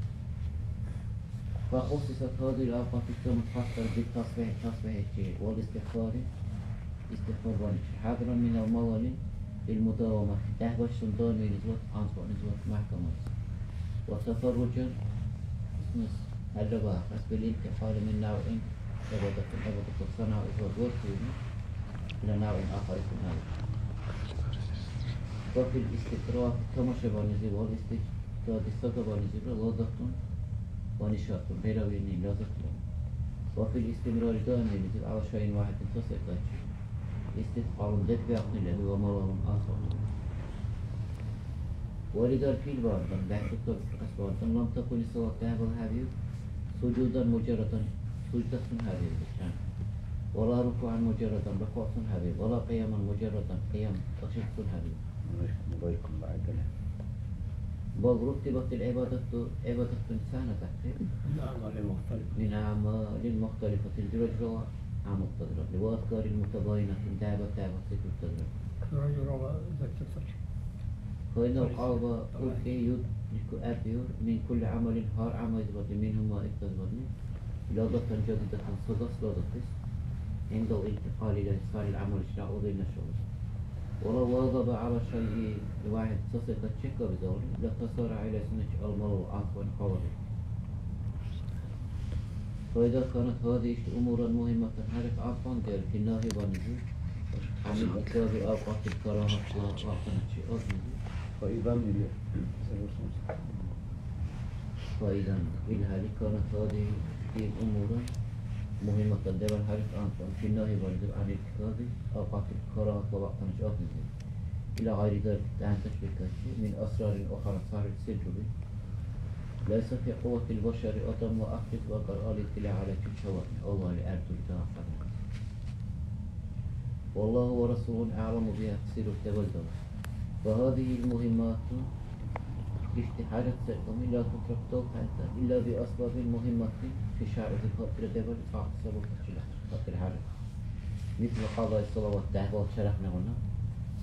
فخصصت هذه الأوقات, иш замун хасдариб, بالتسبيح, тасбихӀличи, والاستغفار, истигъфар барничи, حذرا من الملل بالمداومة, дяхӀбашунтани илизивад, анцӀбукьнизивад мяхӀкамарес. وتفرجا, ишмас гьалабаахъес, بالانتقال من نوع عبادة, гӀибадатла санигӀ изивад вархьиуни, إلى نوع آخر, ишгъуна. وفي الاستطراف, тамашабарнизиб, والاستجداد, сагабарнизибра, لذة, ونشاط, гӀерравиъни, лаззат лугӀун. وفي الاستمرار, даимдирлизиб, على شيء واحد, ца секӀайчи, استثقال, декӀбиахъни леби, وملل, анцӀбукь. ولذلك, ил багьандан, бяхӀдукаркьес багьандан, لم تكن الصلاة, дяхӀбала хӀябиуб, سجودا مجردا, суждатун хӀябиуб, чан. ولا ركوعا مجردا, рукуъ сунхӀебиуб, ولا قياما مجردا, кьиям тӀаши сунхӀебиуб. Алейкум, алейкум, баъдала. بل رتبت العبادة, гӀибадатуни цахӀнатахъи. من أعمال مختلفة. من أعمال مختلفة, жура-журала гӀямалтазирад, وأذكار متباينة, дяба-дябаси зикрутазирад. Жура-журала зикрутачи. فإن القلب, уркӀи, يدرك, гӀеббиур, من كل عمل, гьар гӀямайзибадли, منهما, итазибадли, لذة جديدة, сагас лаззатис, عند الانتقال إلى سائر الأعمال, ишра узили нушала. ولو واظب على شيء واحد, ца секӀал чекабизалли, لتسارع إليه, сунечи алмалав анцӀбани кавариб. فإذا كانت هذه أمورا مهمة, гьарил анцӀбани дерти нагьибанизиб, عن ارتكاب أوقات الكراهة, вахтаначи азизи. فإذا, или, فإذا, или, هل كانت هذه الأمور مهمة, дебал гьарил анцӀбани нагьибанизиб, عن ارتكاب أوقات الكراهة, вахтаначи азизи. إلى غير ذلك, дянтачи бекӀайчи, من أسرار أخرى, цархӀил сирруби. ليس في قوة البشر, адамла ахъес ва кьар, الاطلاع عليها, чучаваъни, Аллагьли гӀердули дагьахъадарес. والله ورسوله أعلم بها, сирру дебали дала. وهذه المهمات, ишди хӀяжат секӀални, لا تترك, далхъайта, إلا بأسباب مهمة في الشرع, зи патира дебали цӀакьси сабабтачила. Патир гьарил. مثل قضاء الصلوات, дяхӀбала чарахънигъуна,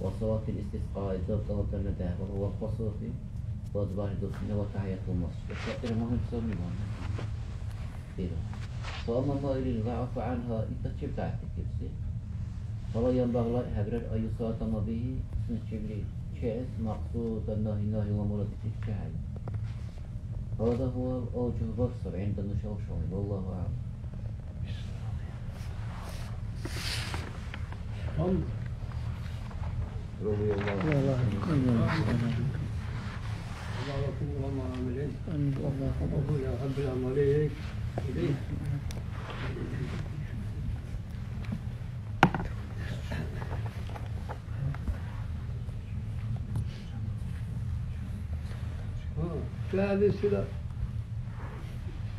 وصلاة الاستسقاء, зоб тӀалабдарна дяхӀбала, والكسوف, базбахӀи дусмина, وتحية المسجد. Патир мугьим сабни ванна. Ира. فأما ما يريد العفو عنها, итачиб дяхӀдикибси. فلا ينبغي, лайикьхӀебирар, أن يصادم به, сунечибли чеэс, مقصود النهي, нагьи ва мурад итичи чехӀе. هذا هو الأوجه, барсаб, عند النشوشون. والله أعلم. رضي الله عنه.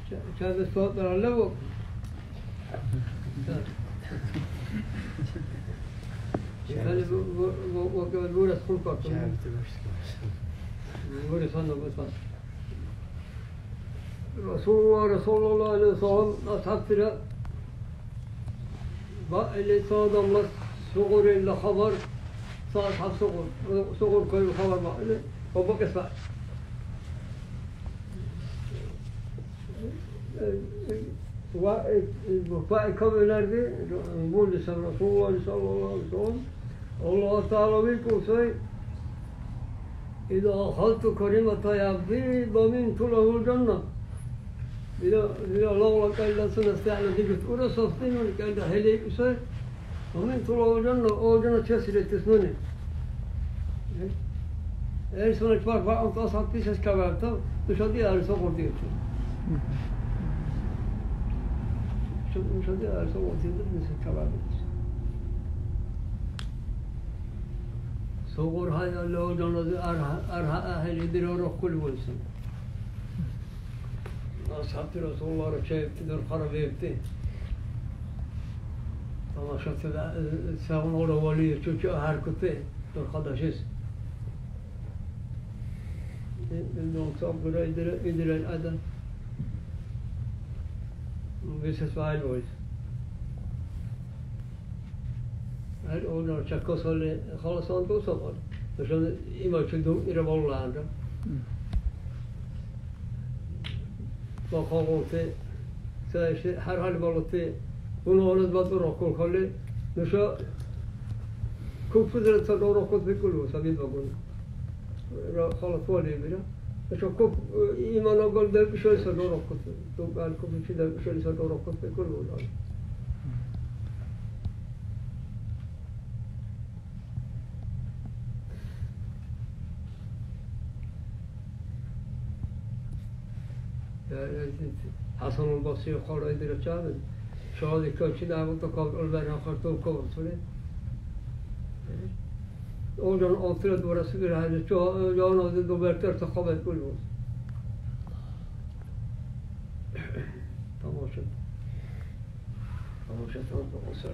Ца-, ца-, ца-, ца-, ца-, Расулуллагьра саллаллагьу гӀялайгьи ва саллам асхӀябтира баили ца адамла сугъурила хабар, ца асхӀяб сугъур, сугъуркайла хабар баили ва бакӀес баили. Ва, э, э, ва икабиларги, муни саб Расулуллагь саллаллагьу гӀялайгьи ва саллам, Аллагь ТагӀяла викӀуси, إذا أخذت كلمة عبدي ضمنت له الجنة. Ила, ила лавла кьяйда сунес дягӀла дигут. Урусас динуни кьяйда хӀели икӀуси. Амин, тула ожанна, ожанна чеси летис нуни. Эй, сунечи барх баъунти асхӀябти сес кабиабта, нуша диари сокъурти. Нуша диари сокъурти, нуша кабиабти. Сокъур гьайалли, ожаннази аргьа-, аргьа ахӀели дирарухъули вайсун. АсхӀябти Расуллара чеибти дурхъара бебти. Тамашачила, э, сегъуна вали чучи ахӀеркути дурхъадашес. Э, э, ну, саб гура идира, идира адам. Висес вайл вайс. Гьар унар чякасалли, халасан дусабал. Нушани имачи дум ира балулаанра. Ва хагъунти, ца иши, гьар-гьар балути, гунагьунас батӀурахъулхъалли, нуша купфузира ца дурахъут бикӀулу, саби багун. Ра-, халат валибира. Нуша куп-, иман агал делкӀишали ца дурахъут, дубал купфи делкӀишали ца дурахъут бикӀулу. ХӀясанул Басри хъарайдира чарли, шагьадиккан чинаб тӀакаб гӀулбан ахъар тӀулкавцули. Олжан алтира дурасибира хӀяжи, чу-, жагьунази дубертер ца хъабайкӀули. Тамашаб. Амма шатан сарта.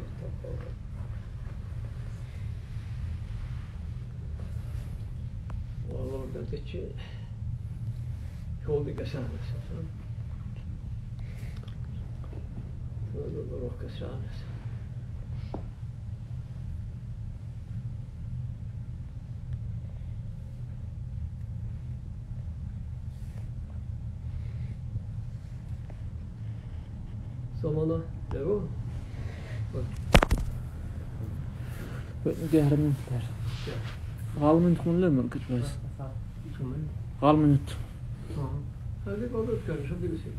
Валлагь, датачи хьулди касана сата. Хьулди касана. Замана леру? Дехран лер. Гъал минут хъун лер, муркачбайс. Гъал минут. Ага. Хали кодот кар, шо дигуси.